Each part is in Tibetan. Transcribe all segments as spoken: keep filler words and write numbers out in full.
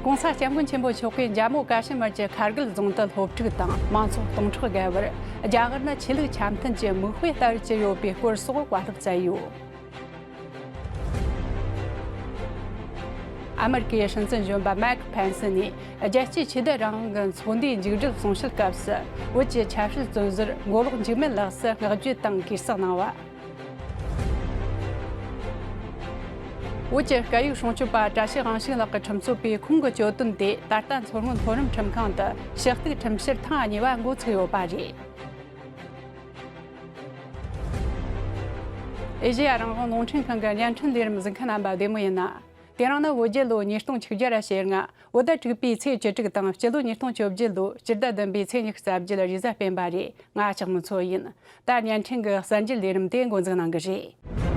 ༸གོང་ས་༸སྐྱབས་མགོན་ཆེན་པོ་མཆོག་གིས་འཇམ་མོ་ཀ་ཤི་མིར་གྱི་ཁ་རྒུད་རྫོང་དུ་སློབ་ཕྲུག་དང་མང་ཚོགས་སྟོང་ཕྲག་བརྒལ་བར། རྒྱ་གར་ནི་ཆོས་ལུགས་འཆམ་མཐུན་གྱི་མིག་དཔེ་ལྟར་གྱུར་ཡོད་པའི་སྐོར་སོགས་བཀའ་སློབ་སྩལ་ཡོད། ཨ་མེ་རི་ཀའི་སྲིད་འཛིན་གཞོན་པ་མའེ་ཁི་ཕེན་སི་ནས་རྒྱལ་སྤྱིའི་ཆོས་དད་རང་དབང་གི་ཚོགས་འདུའི་མཇུག་སྒྲིལ་གསུང་བཤད་སྐབས་སུ། བོད་ཀྱི་ཆབ་སྲིད་བཙོན་ཟུར་མགོ་ལོག་འཇིགས་མེད་ལགས་སུ་བསྔགས་བརྗོད་དང་གུས་གསབ་གནང་བ། བོད་ཀྱི་སྐད་ཡིག་སྲུང་སྐྱོབ་པ་བཀྲ་ཤིས་དབང་ཕྱུག་ལགས་ཀྱི་ཁྲིམས་རྩོད་པས་ཁོང་གི་གྱོད་དོན་དེ་ད་ལྟ་མཚོ་སྔོན་མཐོ་རིམ་ཁྲིམས་ཁང་དུ་ཞུ་གཏུག་ཁྲིམས་བཤེར་ཐེངས་གཉིས་པ་འགོ་ཚུགས་ཡོད་པ་རེད། ཨེ་ཤེ་ཡ་རང་དབང་རླུང་འཕྲིན་ཁང་གི་བརྙན་འཕྲིན་ལས་རིམ་གཟིགས་མཁན་རྣམ་པ་བདེ་མོ་ཡིན་ན། དེ་རིང་ནི་བོད་རྒྱལ་ལོ་ཉིས་སྟོང་ཆིག་བརྒྱ་ཞེ་ལྔ། བོད་ཟླ་དྲུག་པའི་ཚེས་བཅུ་དྲུག་དང་སྤྱི་ལོ་ཉིས་སྟོང་བཅོ་བརྒྱད་ལོའི་སྤྱི་ཟླ་བདུན་པའི་ཚེས་ཉི་ཤུ་རྩ་བརྒྱད་རེས་གཟའ་སྤེན་པ་རེད། ང་ལྕགས་མོ་མཚོ་ཡིན། ད་བརྙན་འཕྲིན་གྱི་གསར་འགྱུར་ལས་རིམ་དེ་འགོ་འཛུགས་གནང་གི་རེད།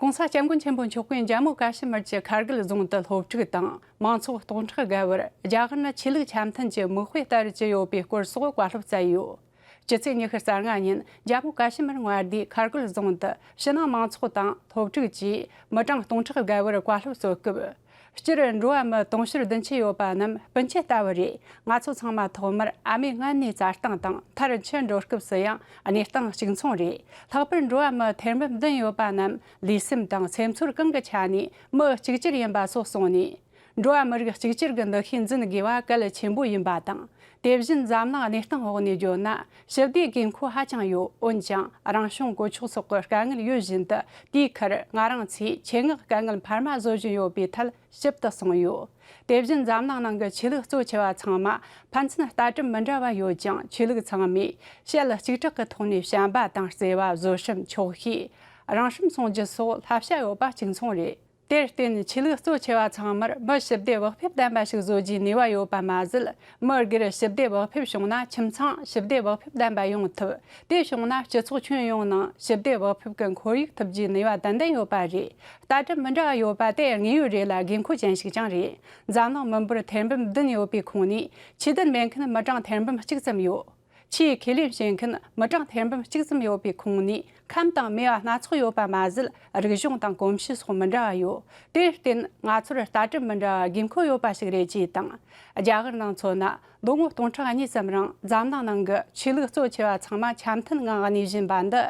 ༸གོང་ས་༸སྐྱབས་མགོན་ཆེན་པོ་མཆོག་གིས་འཇམ་མོ་ཀ་ཤི་མིར་གྱི་ཁ་རྒུད་རྫོང་དུ་སློབ་ཕྲུག་དང་མང་ཚོགས་སྟོང་ཕྲག་བརྒལ་བར། རྒྱ་གར་ནི་ཆོས་ལུགས་འཆམ་མཐུན་གྱི་མིག་དཔེ་ལྟར་གྱུར་ཡོད་པའི་སྐོར་སོགས་བཀའ་སློབ་སྩལ་ཡོད། སྤྱི་ཚེས་ཉི་ཤུ་རྩ་ལྔ་ཉིན་འཇམ་མོ་ཀ་ཤི་མིར་མངའ་སྡེའི་ཁ་རྒུད་རྫོང་དུ་ཕྱི་ནང་མང་ཚོགས་དང་སློབ་ཕྲུག་བཅས་མི་གྲངས་སྟོང་ཕྲག་བརྒལ་བར་བཀའ་སློབ་སྩོལ་སྐབས། སྤྱིར་འགྲོ་བ་མི་དུང་ཕྱུར་བདུན་ཅུ་ཡོད་པ་རྣམས་སྤུན་མཆེད་ལྟ་བུ་རེད། ང་ཚོ་ཚང་མ་ཐོག་མར་ཨ་མའི་མངལ་ནས་བཙའ་སྟངས་དང་མཐར་འཆི་འགྲོ་སྐབས་སུ་ཡང་གནས་སྟངས་གཅིག་མཚུངས་རེད། ལྷག་པར་འགྲོ་བ་མི་ཐེར་འབུམ་བདུན་ཡོད་པ་རྣམས་ལུས་སེམས་དང་སེམས་ཚོར་གང་གི་ཆ་ནས་མི་གཅིག་གྱུར་ཡིན་པ་སོགས་གསུངས་ནས། འགྲོ་བ་མི་རིགས་གཅིག་གྱུར་གྱི་འདུ་ཤེས་འཛིན་དགོས་པ་གལ་ཆེན་པོ་ཡིན་པ་དང་། དེ་བཞིན་འཛམ་གླིང་གནས་སྟངས་འོག་ནས་བརྗོད་ན་ཞི་བདེའི་དགོས་མཁོ་ཧ་ཅང་ཡོད། འོན་ཀྱང་རང་བྱུང་གོད་ཆག་སོགས་ཀྱི་དཀའ་ངལ་ཡོད་བཞིན་དུ། དེའི་ཁར་ང་རང་ཚོས་ཆེད་མངགས་དཀའ་ངལ་འཕར་མ་བཟོ་བཞིན་ཡོད་པའི་ཐད་ཞིབ་ཏུ་གསུངས་ཡོད། དེ་བཞིན་འཛམ་གླིང་ནང་གི་ཆོས་ལུགས་གཙོ་ཆེ་བ་ཚང་མ་ཕན་ཚུན་ལྟ་གྲུབ་མི་འདྲ་བ་ཡོད་ཀྱང་། ཆོས་ལུགས་ཚང་མས་ཞལ་གཅིག་གྲགས་ཀྱི་ཐོག་ནས་བྱམས་པ་དང་བརྩེ་བ། བཟོད་སྲན། ཆོག་ཤེས། རང་སྲུང་སྲུང་རྒྱུ་སོགས་བསླབ་བྱ་ཡོད་པ་གཅིག་མཚུངས་རེད། དེར་བརྟེན་ཆོས་ལུགས་གཙོ་ཆེ་བ་ཚང་མར་མི་ཞི་བདེ་བག་ཕེབས་ལྡན་པ་ཞིག་བཟོ་རྒྱུའི་ནུས་པ་ཡོད་པ་མ་ཟད། མི་སྒེར་ཞི་བདེ་བག་ཕེབས་བྱུང་ན་ཁྱིམ་ཚང་ཞི་བདེ་བག་ཕེབས་ལྡན་པ་ཡོང་ཐུབ། དེ་བྱུང་ན་སྤྱི་ཚོགས་ཁྱོན་ཡོངས་ནང་ཞི་བདེ་བག་ཕེབས་ཀྱི་ཁོར་ཡུག་ཐུབ་རྒྱུའི་ནུས་པ་ཏན་ཏན་ཡོད་པ་རེད། ལྟ་གྲུབ་མི་འདྲ་བ་ཡོད་པ་དེ་དངོས་ཡོད་རེད་ལ་དགོས་མཁོ་ཅན་ཞིག་ཀྱང་རེད། འཛམ་གླིང་མི་འབོར་ཐེར་འབུམ་བདུན་ཡོད་པའི་ཁོངས་ནས་ཆོས་དད་མེད་མཁན་མི་གྲངས་ཐེར་འབུམ་གཅིག་ཙམ་ཡོད། ཆོས་ཁས་ལེན་བྱེད་མཁན་མི་གྲངས་ཐེར་འབུམ་གཅིག་ཙམ་ཡོད་པའི་ཁོངས་ནས་ཁམས་དང་མེས་པོ་སྣ་ཚོགས་ཡོད་པ་མ་ཟད། རིག་གཞུང་དང་གོམས་གཤིས་སོགས་མི་འདྲ་བ་ཡོད། དེར་བརྟེན་ང་ཚོར་ལྟ་གྲུབ་མི་འདྲ་བ་དགོས་མཁོ་ཡོད་པ་ཞིག་རེད་ཅེས་དང་། རྒྱ་གར་ནང་མཚོན་ན་ལོ་ངོ་སྟོང་ཕྲག་གཉིས་ཙམ་རིང་འཛམ་གླིང་ནང་གི་ཆོས་ལུགས་གཙོ་ཆེ་བ་ཚང་མ་འཆམ་མཐུན་ངང་གནས་བཞིན་པ་འདི་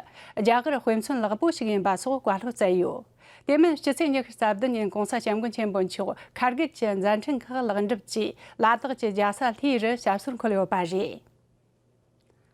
རྒྱ་གར་དཔེ་མཚོན་ལེགས་པོ་ཞིག་ཡིན་པ་སོགས་བཀའ་སློབ་སྩལ་ཡོད། དེ་མིན་སྤྱི་ཚེས་ཉི་ཤུ་རྩ་བདུན་ཉིན་༸གོང་ས་༸སྐྱབས་མགོན་ཆེན་པོ་མཆོག་ཁ་རྒུད་ཀྱི་མཛད་འཕྲིན་ཁག་ལེགས་འགྲུབ་ཀྱིས་ལ་དྭགས་ཀྱི་རྒྱལ་ས་ལྷའི་རུ་ཞབས་སོར་འཁོད་ཡོད་པ་རེད།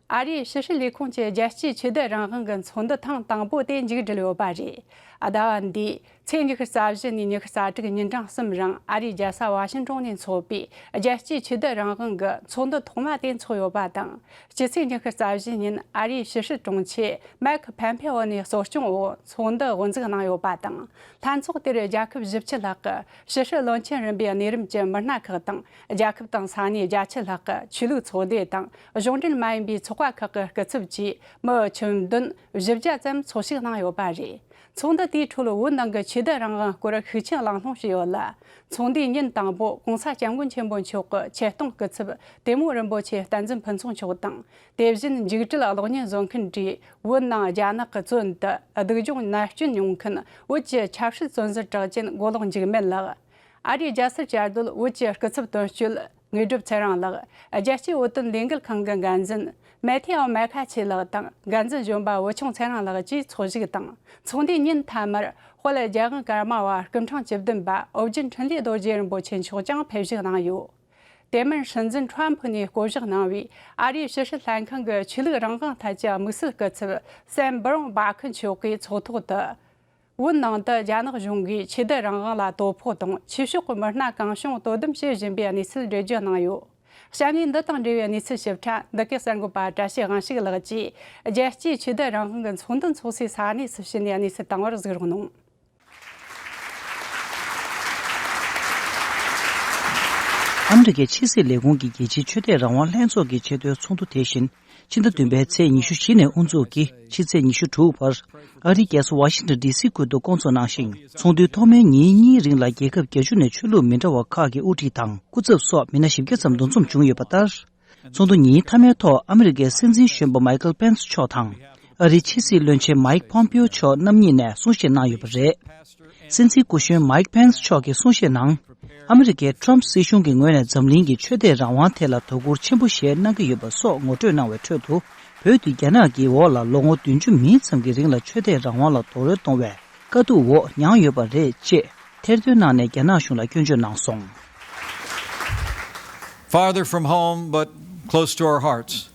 ཨ་རིའི་ཕྱི་སྲིད་ལས་ཁུངས་ཀྱི་རྒྱལ་སྤྱིའི་ཆོས་དད་རང་དབང་གི་ཚོགས་འདུ་ཐེངས་དང་པོ་དེ་མཇུག་བསྒྲིལ་ཡོད་པ་རེད། ཟླ་བ་འདིའི་ཚེས་ཉི་ཤུ་རྩ་བཞི་ནས་ཉི་ཤུ་རྩ་དྲུག་ཉིན་གྲངས་གསུམ་རིང་ཨ་རིའི་རྒྱལ་ས་ཝ་ཤིང་ཏོན་ནས་འཚོགས་པའི་རྒྱལ་སྤྱིའི་ཆོས་དད་རང་དབང་གི་ཚོགས་འདུ་ཐོག་མ་དེ་འཚོགས་ཡོད་པ་དང་། སྤྱི་ཚེས་ཉི་ཤུ་རྩ་བཞི་ཉིན་ཨ་རིའི་ཕྱི་སྲིད་དྲུང་ཆེ་མའེ་ཁི་ཕན་ཕེ་ཨོ་ནས་གཙོ་སྐྱོང་འོག་ཚོགས་འདུ་དབུ་འཛུགས་གནང་ཡོད་པ་དང་། ལྷན་ཚོགས་དེར་རྒྱལ་ཁབ་བཞི་བཅུ་ལྷག་གི་ཕྱི་སྲིད་བློན་ཆེན་རིམ་པའི་གནས་རིམ་གྱི་མི་སྣ་ཁག་དང་། རྒྱལ་ཁབ་དང་ས་གནས་བརྒྱད་ཅུ་ལྷག་གི་ཆོས་ལུགས་ཚོགས་སྡེ་དང་གཞུང་འབྲེལ་མ་ཡིན་པའི་ཚོགས་པ་ཁག་གི་སྐུ་ཚབ་བཅས་མི་ཁྱོན་བདུན་བཞི་བརྒྱ་ཙམ་འཚོགས་ཞུགས་གནང་ཡོད་པ་རེད། ཚོགས་འདུ་དེའི་ཁྲོད་བོད་ནང་གི་ཆོས་དད་རང་དབང་སྐོར་ཤུགས་ཆེན་གླེང་སློང་བྱས་ཡོད་ལ། ཚོགས་འདུའི་ཉིན་དང་པོ་༸གོང་ས་༸སྐྱབས་མགོན་ཆེན་པོ་མཆོག་གི་ཆེད་གཏོང་སྐུ་ཚབ་དེ་མོ་རིན་པོ་ཆེ་བསྟན་འཛིན་ཕུན་ཚོགས་མཆོག་དང་། དེ་བཞིན་མཇུག་སྒྲིལ་གློག་བརྙན་བཟོ་མཁན་གྲས། བོད་ནང་རྒྱ་ནག་གི་བཙོན་དུ་སྡུག་སྦྱོང་མནར་སྐྱོན་མྱོང་མཁན་བོད་ཀྱི་ཆབ་སྲིད་བཙོན་ཟུར་གྲགས་ཅན་མགོ་ལོག་འཇིགས་མེད་ལགས། ཨ་རིའི་རྒྱལ་སྲིད་བཅའ་སྡོད་བོད་ཀྱི་སྐུ་ཚབ་དོན་གཅོད་དངོས་གྲུབ་ཚེ་རིང་ལགས། རྒྱལ་སྤྱིའི་བོད་དོན་ལས་འགུལ་ཁང་གི་འགན་འཛིན་མེ་ཐེའོ་མེ་ཁ་ཆེ་ལགས་དང་འགན་འཛིན་གཞོན་པ་བུ་ཆུང་ཚེ་རིང་ལགས་བཅས་འཚོགས་བཞུགས་དང་། ཚོགས་འདུའི་ཉིན་མཐའ་མར་དཔལ་རྒྱལ་དབང་ཀརྨ་པ་སྐུ་ཕྲེང་བཅུ་བདུན་པ་ཨོ་རྒྱན་འཕྲིན་ལས་རྡོ་རྗེ་རིན་པོ་ཆེ་མཆོག་ཀྱང་ཕེབས་བཞུགས་གནང་ཡོད། དེ་མིན་སྲིད་འཛིན་ཁྲོམ་ཕུ་ནས་བསྐོ་གཞག་གནང་བའི་ཨ་རིའི་ཕྱི་སྲིད་ལྷན་ཁང་གི་ཆོས་ལུགས་རང་དབང་ཐད་ཀྱི་དམིགས་བསལ་སྐུ་ཚབ་སེམ་བྷི་རོན་སྦ་ཁི་མཆོག་གིས་ཚོགས་ཐོག་ཏུ། བོད་ནང་དུ་རྒྱ་ནག་གཞུང་གིས་ཆོས་དད་རང་དབང་ལ་དོ་ཕོག་དང་། ཆོས་ཕྱོགས་ཀྱི་མི་སྣ་གང་བྱུང་དོ་དམ་བྱེད་བཞིན་པའི་གནས་ཚུལ་འགྲེལ་བརྗོད་གནང་ཡོད། བྱ་དངོས་འདི་དང་འབྲེལ་བའི་གནས་ཚུལ་ཞིབ་ཕྲ་འདི་གའི་གསར་འགོད་པ་བཀྲ་ཤིས་དབང་ཕྱུག་ལགས་ཀྱིས་རྒྱལ་སྤྱིའི་ཆོས་དད་རང་དབང་གི་ཚོགས་འདུ་འཚོགས་སའི་ས་གནས་སུ་ཕྱིན་ནས་གནས་ཚུལ་བཏང་བར་གཟིགས་རོགས་གནང་། ཨ་མི་རི་ཀའི་ཕྱི་སྲིད་ལས་ཁུངས་ཀྱི་རྒྱལ་སྤྱིའི་ཆོས་དད་རང་དབང་ལྷན་ཚོགས་ཀྱི་ཆེས་མཐོའི་ཚོགས་འདུ་དེ་བཞིན་ ཕྱི་ཟླ་བདུན་པའི་ཚེས་ཉི་ཤུ་བཞི་ནས་དབུ་འཛུགས་ཀྱིས་ཕྱི་ཚེས་ཉི་ཤུ་དྲུག་བར་ཨ་རིའི་རྒྱལ་ས་ཝ་ཤིང་ཊོན་ཌི་སི་ཁུལ་དུ་བསྐོང་ཚོགས་གནང་ཞིང་། ཚོགས་འདུའི་ཐོག་མའི་ཉིན་གཉིས་རིང་ལ་རྒྱལ་ཁབ་བརྒྱད་ཅུ་ནས་ཆོས་ལུགས་མི་འདྲ་བ་ཁག་གི་དབུ་ཁྲིད་དང་སྐུ་ཚབ་སོགས་མི་སྣ་བཞི་བརྒྱ་ཙམ་འདུ་འཛོམས་བྱུང་ཡོད་པ་ལྟར། ཚོགས་འདུ་ཉིན་མཐའ་མའི་ཐོག་ཨ་མི་རི་ཀའི་སྲིད་འཛིན་གཞོན་པ་མའི་ཁལ་པེན་སི་མཆོག་དང་། ཨ་རིའི་ཕྱི་སྲིད་བློན་ཆེན་མའིག་པོམ་པིའོ་མཆོག་རྣམ་གཉིས་ནས་གསུང་བཤད་གནང་ཡོད་པ་རེད། སྲིད་འཛིན་སྐུ་གཞོན་མའིག་པེན་སི་མཆོག་གིས་གསུང་བཤད་ནང་། ཨ་མི་རི་ཀའི་ཊམ་སྲིད་གཞུང་གི་ངོས་ནས་འཛམ་གླིང་གི་ཆོས་དད་རང་དབང་ཐད་ལ་དོ་ཁུར་ཆེན་པོ་བཞེས་གནང་གི་ཡོད་པ་སོགས་ངོ་སྤྲོད་གནང་བའི་ཁྲོད་དུ། བོད་དུ་རྒྱ་ནག་གི་འོག་ལ་ལོ་ངོ་བདུན་ཅུ་མིན་ཙམ་གྱི་རིང་ལ་ཆོས་དད་རང་དབང་ལ་རྡོག་རོལ་གཏོང་བའི་དཀའ་སྡུག་འོག་མྱངས་ཡོད་པ་རེད་ཅེས་ཐེར་འདོན་གནང་ནས་རྒྱ་ནག་གཞུང་ལ་སྐྱོན་བརྗོད་གནང་སོང་། Farther from home, but close to our hearts.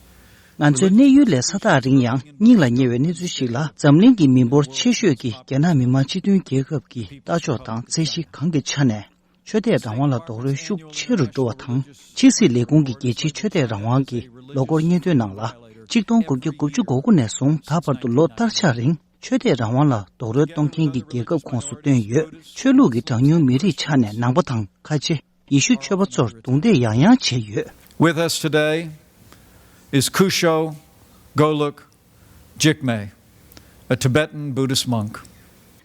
ང་ཚོའི་གནས་ཡུལ་ལས་ས་ཐག་རིང་ཡང་སྙིང་ལ་ཉེ་བའི་གནས་ཚུལ་ཞིག་ལ། འཛམ་གླིང་གི་མི་འབོར་ཆེ་ཤོས་ཀྱི་རྒྱ་ནག་མི་དམངས་སྤྱི་མཐུན་རྒྱལ་ཁབ་ཀྱི་ལྟ་ཕྱོགས་དང་ཚད་གཞི་གང་གི་ཆ་ནས་ཆོས་དད་རང་དབང་ལ་རྡོག་རོལ་ཤུགས་ཆེ་རུ་འགྲོ་བ་དང་། ཕྱི་སྲིད་ལས་ཁུངས་ཀྱི་རྒྱལ་སྤྱིའི་ཆོས་དད་རང་དབང་གི་ལོ་འཁོར་སྙན་ཐོའི་ནང་ལ། གཅིག་སྟོང་དགུ་བརྒྱ་དགུ་བཅུ་གོ་དགུ་ནས་བཟུང་ད་བར་དུ་ལོ་སྟར་ཆ་རིང་ཆོས་དད་རང་དབང་ལ་རྡོག་རོལ་གཏོང་མཁན་གྱི་རྒྱལ་ཁབ་ཁོངས་སུ་བཏོན་ཡོད། ཆོས་ལུགས་ཀྱི་གྲངས་ཉུང་མི་རིགས་ཆ་ནས་ནང་པ་དང་ཁ་ཆེ། ཡེ་ཤུ་ཆོས་པ་ཚོར་རྡུང་རྡེག་ཡང་ཡང་བྱས་ཡོད། With us today is Kusho Goluk Jigme, a Tibetan Buddhist monk.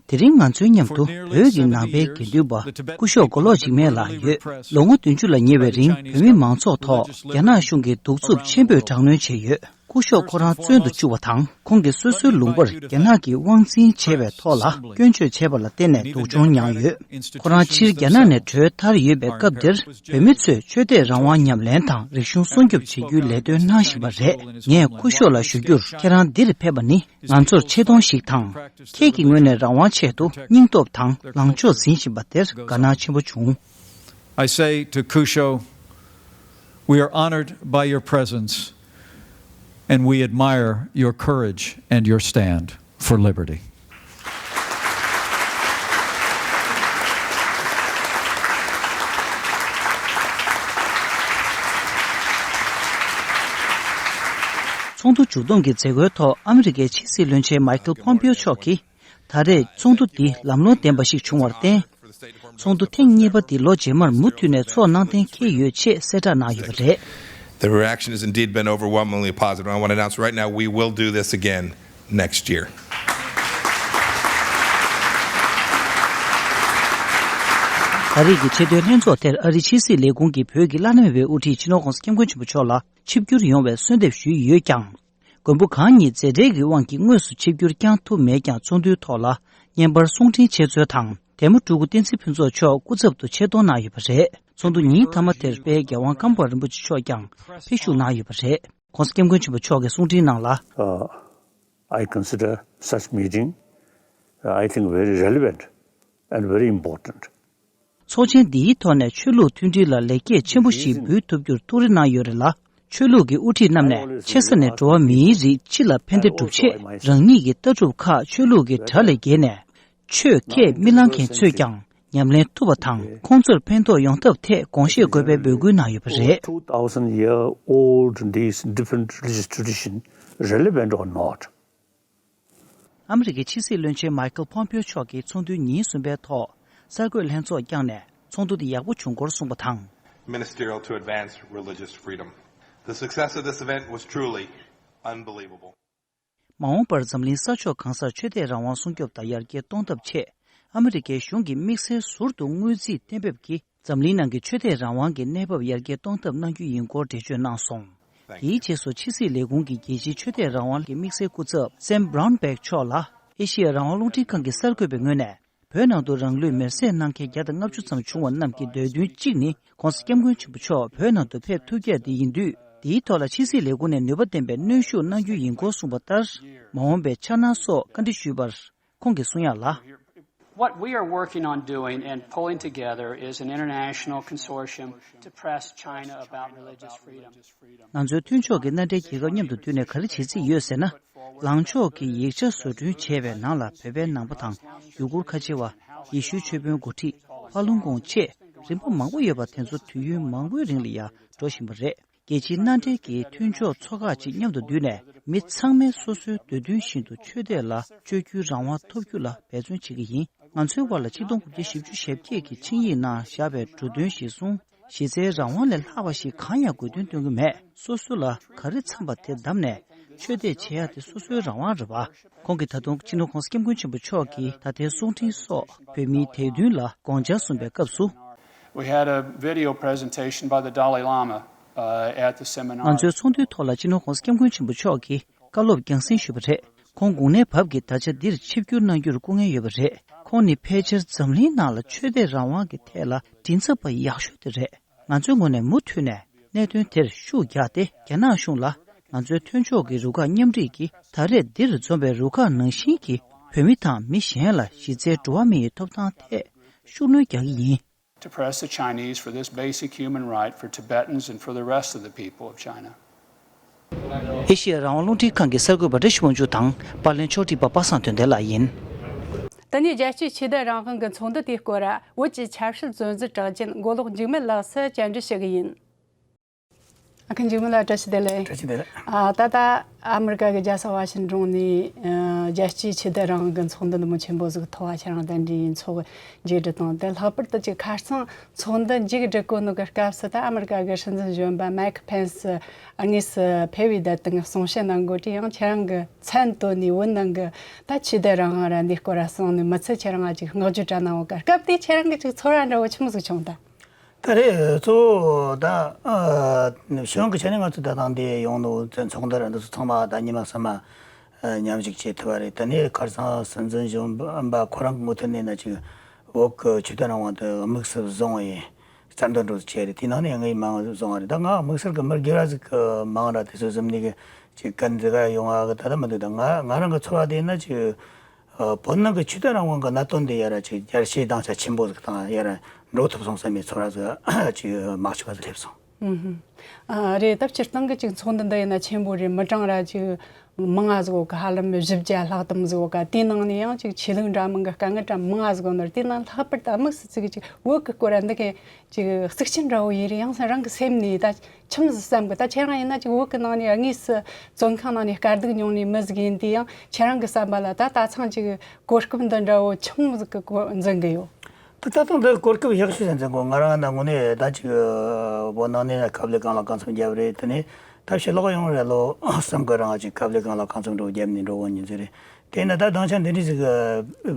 དེ་རིང་ང་ཚོའི་མཉམ་དུ་བོད་ཀྱི་ནང་པའི་དགེ་འདུན་པ་སྐུ་ཞབས་མགོ་ལོག་འཇིགས་མེད་ལགས་ཡོད། ལོ་ངོ་བདུན་ཅུ་ལ་ཉེ་བའི་རིང་བོད་མི་མང་ཚོགས་ཐོག་རྒྱ་ནག་གཞུང་གི་གདུག་རྩུབ་ཆེན་པོས་དྲག་གནོན་བྱས་ཡོད། སྐུ་ཞབས་ཁོ་རང་བཙོན་དུ་བཅུག་པ་དང་། ཁོང་གིས་སོ་སོའི་ལུང་པར་རྒྱ་ནག་གིས་དབང་འཛིན་བྱས་པའི་ཐོག་ལ་སྐྱོན་བརྗོད་བྱས་པ་ལ་བརྟེན་ནས་སྡུག་སྦྱོང་མྱངས་ཡོད། ཁོ་རང་ཕྱིར་རྒྱ་ནག་ནས་བྲོས་ཐར་ཡོད་པའི་སྐབས་འདིར། བོད་མི་ཚོས་ཆོས་དད་རང་དབང་ཉམས་ལེན་དང་རིག་གཞུང་སྲུང་སྐྱོབ་བྱེད་རྒྱུའི་ལས་དོན་གནང་བཞིན་པ་རེད། ངས་སྐུ་ཞབས་ལ་ཞུ་རྒྱུར། ཁྱེད་རང་འདིར་ཕེབས་པ་ནི་ང་ཚོར་ཆེ་མཐོང་ཞིག་དང་། ཁྱེད་ཀྱི་ངོས་ནས་རང་དབང་ཆེད་དུ་སྙིང་སྟོབས་དང་ལངས་ཕྱོགས་འཛིན་བཞིན་པ་དེར་དགའ་སྣང་ཆེན་པོ་བྱུང་། I say to Kusho, we are honored by your presence, and we admire your courage and your stand for liberty. ཚོགས་འདུ་མཇུག་བསྡོམས་ཀྱི་མཛད་སྒོའི་ཐོག་ཨ་མི་རི་ཀའི་ཕྱི་སྲིད་བློན་ཆེན་མའི་ཁལ་པོམ་པིའོ་མཆོག་གིས། ད་རེས་ཚོགས་འདུ་འདི་ལམ་ལྷོང་ལྡན་པ་ཞིག་བྱུང་བར་བརྟེན། ཚོགས་འདུ་ཐེངས་གཉིས་པ་འདི་ལོ་རྗེས་མར་མུ་མཐུད་ནས་ཚོགས་གནང་གཏན་འཁེལ་ཡོད་ཅེས་གསལ་བསྒྲགས་གནང་ཡོད་པ་རེད། The reaction has indeed been overwhelmingly positive. I want to announce right now we will do this again next year. ད་རེས་ཀྱི་ཆེས་མཐོའི་ལྷན་ཚོགས་དེར་ཨ་རིའི་ཕྱི་སྲིད་ལས་ཁུངས་ཀྱི་བོད་ཀྱི་བླ་ན་མེད་པའི་དབུ་ཁྲིད་སྤྱི་ནོར་༧གོང་ས་༧སྐྱབས་མགོན་ཆེན་པོ་མཆོག་ལ་ཆིབས་བསྒྱུར་ཡོང་བའི་གསོལ་འདེབས་ཞུས་ཡོད་ཀྱང་། མགོན་པོ་གང་ཉིད་མཛད་བྲེལ་གྱི་དབང་གིས་དངོས་སུ་ཆིབས་བསྒྱུར་བསྐྱང་ཐུབ་མེད་ཀྱང་། ཚོགས་འདུའི་ཐོག་ལ་བརྙན་པར་གསུང་འཕྲིན་འཆད་རྩོད་དང་། དེ་མོ་སྤྲུལ་སྐུ་བསྟན་འཛིན་ཕུན་ཚོགས་མཆོག་སྐུ་ཚབ་ཏུ་ཆེད་གཏོང་གནང་ཡོད་པ་རེད། ཚོགས་འདུ་ཉིན་མཐའ་མ་དེར་དཔལ་རྒྱལ་དབང་ཀརྨ་པ་རིན་པོ་ཆེ་མཆོག་ཀྱང་ཕེབས་བཞུགས་གནང་ཡོད་པ་རེད། ༧གོང་ས་༧སྐྱབས་མགོན་ཆེན་པོ་མཆོག་གི་གསུང་འཕྲིན་ནང་ལ། Uh, I consider such meeting, uh, I think, very relevant and very important. ཚོགས་ཆེན་འདིའི་ཐོག་ནས་ཆོས་ལུགས་མཐུན་སྒྲིལ་ལ་ལེགས་སྐྱེས་ཆེན་པོ་ཞིག་འབུལ་ཐུབ་རྒྱུར་ཐུགས་རེ་གནང་ཡོད་རེད་ལ། ཆོས་ལུགས་ཀྱི་དབུ་ཁྲིད་རྣམས་ནས་ཆེ་ས་ནས་འགྲོ་བ་མིའི་རིགས་སྤྱི་ལ་ཕན་བདེ་སྒྲུབ་ཆེད་རང་ཉིད་ཀྱི་ལྟ་གྲུབ་ཁག་ཆོས་ལུགས་ཀྱི་གྲྭ་ལས་བརྒལ་ནས། ཆོས་ཁས་མི་བླངས་མཁན་ཚོས་ཀྱང་ཉམས་ལེན་ཐུབ་པ་དང་། ཁོང་ཚོར་ཕན་ཐོགས་ཡོང་ཐབས་ཐད་དགོངས་བཞེས་དགོས་པའི་འབོད་སྐུལ་གནང་ཡོད་པ་རེད། Two thousand year old, these different religious tradition relevant or not? ཨ་མི་རི་ཀའི་ཕྱི་སྲིད་བློན་ཆེན་མའི་ཁལ་པོམ་པིའོ་མཆོག་གིས་ཚོགས་འདུའི་ཉིན་གསུམ་པའི་ཐོག་གསར་འགོད་ལྷན་ཚོགས་བསྐྱངས་ནས་ཚོགས་འདུ་འདི་ཡག་པོ་བྱུང་སྐོར་གསུངས་པ་དང་། Ministerial to advance religious freedom. The success of this event was truly unbelievable. མ་འོངས་པར་འཛམ་གླིང་ས་ཕྱོགས་གང་སར་ཆོས་དད་རང་དབང་སྲུང་སྐྱོབ་དང་ཡར་རྒྱས་གཏོང་ཐབས་ཆེད། ཨ་མི་རི་ཀའི་གཞུང་གིས་དམིགས་བསལ་ཟུར་དུ་དངུལ་རྩིས་གཏན་འབེབས་ཀྱིས། འཛམ་གླིང་ནང་གི་ཆོས་དད་རང་དབང་གི་གནས་བབ་ཡར་རྒྱས་གཏོང་ཐབས་གནང་རྒྱུ་ཡིན་སྐོར་འགྲེལ་བརྗོད་གནང་སོང་། དེའི་རྗེས་སུ་ཕྱི་སྲིད་ལས་ཁུངས་ཀྱི་རྒྱལ་སྤྱིའི་ཆོས་དད་རང་དབང་གི་དམིགས་བསལ་སྐུ་ཚབ་སེམ་བྷ་རའུན་བྷེག་མཆོག་ལ། ཨེ་ཤི་ཡ་རང་དབང་རླུང་འཕྲིན་ཁང་གིས་གསར་འགོད་པའི་ངོས་ནས། བོད་ནང་དུ་རང་ལུས་མེར་སྲེག་གནང་མཁན་བརྒྱ་དང་ལྔ་བཅུ་ཙམ་བྱུང་བ་རྣམས་ཀྱི་འདོད་འདུན་གཅིག་ནི། ྋགོང་ས་ྋསྐྱབས་མགོན་ཆེན་པོ་མཆོག་བོད་ནང་དུ་ཕེབས་ཐུབ་རྒྱུ་དེ་ཡིན་དུས། དེའི་ཐོག་ལ་ཕྱི་སྲིད་ལས་ཁུངས་ནས་ནུས་པ་ལྡན་པའི་གནོན་ཤུགས་གནང་རྒྱུ་ཡིན་སྐོར་གསུངས་པ་ལྟར། མ་འོངས་པའི་འཆར་སྣང་སོགས་བཀའ་འདྲི་ཞུས་པར། ཁོང་གིས་གསུང་ཡག་ལ། What we are working on doing and pulling together is an international consortium to press China about religious freedom. ང་ཚོའི་མཐུན་ཕྱོགས་ཀྱི་མནའ་འབྲེལ་རྒྱལ་ཁབ་མཉམ་དུ་བསྡུས་ནས་ག་རེ་བྱེད་རྩིས་ཡོད་ཟེར་ན། ལངས་ཕྱོགས་ཀྱི་ཡིག་ཆ་བཟོ་སྐྲུན་བྱས་པའི་ནང་ལ་བོད་པའི་ནང་པ་དང་། ཡུ་གུར་ཁ་ཆེ་བ། ཡེ་ཤུའི་ཆོས་དཔོན་འགོ་ཁྲིད། ཕ་ལུང་ཀོང་བཅས་རིམ་པ་མང་པོ་ཡོད་པ་དེ་ཚོ་དུས་ཡུན་མང་པོའི་རིང་ལ་ཡང་འགྲོ་བཞིན་པ་རེད། རྒྱལ་སྤྱིའི་མནའ་འབྲེལ་གྱི་མཐུན་ཕྱོགས་ཚོ་ཁག་ཅིག་མཉམ་དུ་བསྡུས་ནས། མི་ཚང་མས་སོ་སོའི་འདོད་འདུན་བཞིན་དུ་ཆོས་དད་ལ་སྤྱོད་རྒྱུའི་རང་དབང་ཐོབ་རྒྱུ་ལ་འབད་བརྩོན་བྱེད་ཀྱི་ཡིན། ང་ཚོའི་དབར་ལ་ཆིག་སྟོང་དགུ་བརྒྱ་བཞི་བཅུ་ཞེ་བརྒྱད་ཀྱི་ཆིངས་ཡིག་ནང་བཞག་པའི་འབྲུ་དོན་གཞིར་བཟུང་ གཞི་རྩའི་རང་དབང་ལས་ལྷག་པ་ཞིག་གང་ཡང་དགོས་འདུན་སྟོན་གྱི་མེད། སོ་སོ་ལ་ག་རེ་འཚམ་པ་དེ་བདམས་ནས་ཆོས་དད་བྱེད་ཡ་དེ་སོ་སོའི་རང་དབང་རེད་པ། ཁོང་གིས་ད་དུང་སྤྱི་ནོར་༸གོང་ས་༸སྐྱབས་མགོན་ཆེན་པོ་མཆོག་གི་ད་ལྟའི་གསུང་འཕྲིན་སོགས་བོད་མིའི་དད་འདུན་ལ་དགོངས་འཆར་གསུངས་པའི་སྐབས་སུ། We had a video presentation by the Dalai Lama, uh, at the seminar. ང་ཚོའི་ཚོགས་འདུའི་ཐོག་ལ་སྤྱི་ནོར་༸གོང་ས་༸སྐྱབས་མགོན་ཆེན་པོ་མཆོག་གིས་བཀའ་སློབ་རྒྱང་སྲིང་ཞུས་པ་རེད། ཁོང་དགུང་ནའི་བབ་ཀྱིས་ད་ཆ་འདིར་ཆིབས་བསྒྱུར་གནང་རྒྱུར་སྐུ་ངལ་ཡོད་པ་རེད། ཁོང་ནི་ཕལ་ཆེར་འཛམ་གླིང་ནང་ལ་ཆོས་དད་རང་དབང་གི་ཐད་ལ་མགྲིན་ཚབ་པ་ཡག་ཤོས་དེ་རེད། ང་ཚོའི་ངོས་ནས་མུ་མཐུད་ནས་གནད་དོན་དེར་ཤུགས་རྒྱག་སྟེ། རྒྱ་ནག་གཞུང་ལ་ང་ཚོའི་མཐུན་ཕྱོགས་ཀྱི་རུ་ཁག་མཉམ་འཁྲིད་ཀྱིས་ད་རེས་འདིར་འཛོམས་པའི་རུ་ཁག་ནང་བཞིན་གྱི་བོད་མི་དང་མི་གཞན་ལ་གཞི་རྩའི་འགྲོ་བ་མི་ཡི་ཐོབ་ཐང་ཐད་ཤུགས་སྣོན་རྒྱག་གི་ཡིན། To press the Chinese for this basic human right for Tibetans and for the rest of the people of China. ཨེ་ཤི་ཡ་རང་དབང་རླུང་འཕྲིན་ཁང་གི་གསར་འགོད་པ་བཀྲ་ཤིས་དབང་ཕྱུག་དང་པར་ལེན་ཕྱོགས་སྒྲིག་པ་པ་སངས་དོན་ལྡན་ལགས་ཡིན། དེ་ནས་རྒྱལ་སྤྱིའི་ཆོས་དད་རང་དབང་གི་ཚོགས་འདུ་དེའི་སྐོར། བོད་ཀྱི་ཆབ་སྲིད་བཙོན་འཛུལ་གྲགས་ཅན་མགོ་ལོག་འཇིགས་མེད་ལགས་སུ་བཅར་འདྲི་ཞུ་གི་ཡིན། ཨ་ཁུ་འཇིགས་མེད་ལགས། བཀྲ་ཤིས་བདེ་ལེགས། བཀྲ་ཤིས་བདེ་ལེགས། ཨ། ད་ལྟ་ཨ་མི་རི་ཀ་གི་རྒྱལ་ས་ཝ་ཤིང་ཏོན་ནས། ཨ། རྒྱལ་སྤྱིའི་ཆོས་དད་རང་དབང་གི་ཚོགས་འདུ་འདི་མོ་ཆེན་པོ་ཟིག་ཐོག་ཁྱེད་རང་གདན་འདྲེན་ཡིན་ཚོགས་མཇུག་སྒྲིལ་དང་། དེ་ལྷག་པར་དུ་ཅིག་ཁ་རྩང་ཚོགས་འདུ་མཇུག་སྒྲིལ་གོ་ནོ་གི་སྐབས་སུ། ད་ཨ་མི་རི་ཀ་གི་སྲིད་འཛིན་གཞོན་པ་མའིག་ཕེན་སི་དངོས་སུ་ཕེབས་པའི་བརྡ་དང་གསུང་བཤད་གནང་གོ་དུས། ཡང་ཁྱེད་རང་གི་མཚན་བཏོན་ནས་བོད་ནང་གི་ད་ཆོས་དད་རང་དབང་ར་འདིའི་སྐོར་ར་གསུངས་ནས། མི་ཚོས་ཁྱེད་རང་ལ་ཅིག་བསྔགས་བརྗོད་བཀྲ་གནང་བ་གི་སྐབས་དེ། ཁྱེད་རང་གི་ཅིག་ཚོར་བ་འདྲ་བོ་ཆི་མོ་ཟིག་བྱུང་ད། ད་རེད། གཙོ་བོ་ད། ཨ། གཞུང་གི་ཆ་ནས་ང་ཚོ་ད་ཐེངས་འདི་ཡོང་ནོ་ཚོགས་འདུ་ར་འདི་ཚོ་ཚང་མ་ད་ཉི་མ་གསུམ་མ་མཉམ་ཞུགས་བྱེད་ཐུབ་པ་རེད། དེ་ནས་ཁ་རྩང་སྲིད་འཛིན་གཞོན་པ་ཁོ་རང་གི་ངོས་ཐད་ནས་ན་ཅིག་བོད་ཀྱི་ཆོས་དད་རང་དབང་དེ་དམིགས་སུ་བཟུང་བའི་རྩ་འདོན་འགྲོ་བྱས་རེད། དེ་ནང་ནས་ངས་མང་བཟུང་བ་རེད། ད་ང་དམིགས་བསལ་གྱི་མི་སྒེར་བ་ཟིག་གི་མིང་ར་དེ་ཚོ་ཟིན་ནས་གི་ཅིག་གན་འཛི་ག་ཡོང་བ་གི་ད་ལྟ་མི་འདུག་ད་ང་ང་རང་གི་ཚོར་བ་དེ་ན་ཅིག་ཨ། བོད་ནང་གི་ཆོས་དད་རང་དབང་གི་གནད་དོན་དེ་ཡར་ར་ཅིག་རྒྱལ་སྤྱིའི་སྡིངས་ཆ་ཆེན་པོ་ཟིག་དང་ཡར་ར་འགྲོ་ཐུབ་སོང་བསམ་པའི་ཚོར་བ་ཟིག་ཅིག་མ་ཆོག་པ་ཟིག་སླེབས་སོང་། ཨུ་ཧུམ། ཨ། རེད། ད་སྤྱིར་བཏང་གི་ཅིག་ཚོགས་འདུ་འདི་ཡིན་ན་ཆེན་པོ་རེད། མི་གྲངས་ར་ཅིག་མང་ང་ཟིག་ཡོད་གི། ཧ་ལམ་བཞི་བརྒྱ་ལྷག་ཙམ་ཟིག་ཡོད་གི། དེའི་ནང་ནས་ཡང་ཅིག་ཆོས་ལུགས་འདྲ་མིན་གི་དཀའ་ངལ་ར་མང་ང་ཟིག་ཡོད་ནི་རེད། དེའི་ནང་ལྷག་པར་དུ་དམིགས་སུ་བརྩི་གི་ཅིག་བོད་གི་སྐོར་ར་འདི་གི་ཅིག་གཙིགས་ཆེན་འདྲ་བོ་ཡིན་རེད། ཡང་སེ་རང་གི་སེམས་ནས་ད་ཆི་མོ་ཟིག་བསམ་གི། ད་ཁྱེད་རང་ཡིན་ན་ཅིག་བོད་གི་ནང་ནས་དངོས་སུ་བཙོན་ཁང་ནང་ནས་དཀའ་སྡུག་མྱོང་ནས་མི་ཟིག་ཡིན་དུས། ཡང་ཁྱེད་རང་གི་བསམ་པ་ལ་ད་ད་ཐེངས་ཅིག་གོ་སྐབས་འདི་འདྲ་བོ་ཆི་མོ་ཟིག་གི་གོ་འཛིན་གི་ཡོད། ད་ད་ཐེངས་འདི་གོ་སྐབས་ཡག་ཤོས་ཟིག་འཛིན་གོ། ང་རང་ན་དངོས་གནས་ད་ཅིག་བོད་ནང་ནས་ཁབ་ལེ་གང་ལ་གང་འཚམ་བརྒྱབ་རེད། དེ་ནས་ད་ཕྱི་ལོགས་ཡོང་རེད་ལོ་གསུམ་གི་རིང་ཅིག་ཁབ་ལེ་གང་ལ་གང་འཚམ་འགྲོ་བརྒྱབ་ནས་འགྲོ་གོ་ནི་ཟིག་རེད། དེས་ན་ད་སྡིངས་ཆ་འདི་འདྲ་ཟིག་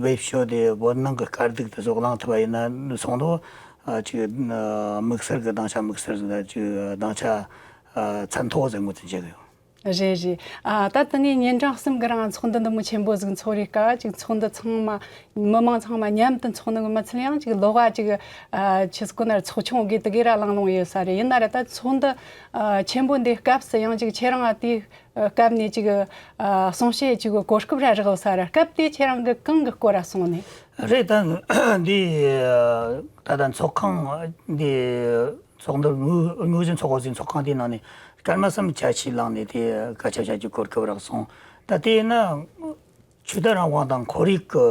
བེད་སྤྱོད་དེ་བོད་ནང་གི་དཀའ་སྡུག་དེ་ཚོ་གླེང་ཐུབ་པ་ཡིན་ན་སོང་དོ། ཨ། ཅིག་དམིགས་བསལ་གི་སྡིངས་ཆ་དམིགས་བསལ་ཟིག་ད་ཅིག་སྡིངས་ཆ་ཨ་ཚད་མཐོ་ཟིག་ངོས་འཛིན་བྱེད་གི་ཡོད། རེད་རེད། ཨ། ད་དེ་ནས་ཉིན་གྲངས་གསུམ་གི་རིང་ཚོགས་འདུ་འདི་མོ་ཆེན་པོ་ཟིག་འཚོགས་རེས་ཀ་ཅིག་ཚོགས་འདུ་ཚང་མ་མི་མང་ཚང་མ་མཉམ་དུ་འཚོགས་ནི་གི་མི་ཚད། ཡང་ཅིག་ལོགས་ཀ་ཅིག་ཨ། ཆི་ཟིག་གོ་ན་ཚོགས་ཆུང་གི་དེ་གི་ར་ལང་ལོང་ཡོད་ས་རེད། ཡིན་ན་ར་ད་ཚོགས་འདུ་ཨ་ཆེན་པོ་འདི་སྐབས་སུ་ཡང་ཅིག་ཁྱེད་རང་ཨ་དེའི་སྐབས་ནས་ཅིག་ཨ་གསུང་བཤད་ཅིག་གི་གོ་སྐབས་ར་རག་ས་ར། སྐབས་དེ་ཁྱེད་རང་གི་གང་གི་སྐོར་ར་གསུངས་ནས། རེད། ད་འདི་ད་ལྟ་ཚོགས་ཁང་འདི་ཚོགས་འདུ་དངོས་དངོས་གཞི་འཚོགས་སའི་ཚོགས་ཁང་དེའི་ནང་ནས་སྐར་མ་གསུམ་ཆ་ཆེ་ལངས་ནས་དེ་སྐད་ཆ་བཤད་རྒྱུའི་གོ་སྐབས་རག་སོང་། ད་དེས་ན་ཆོས་དད་རང་དབང་དང་ཁོར་ཡུག་གི་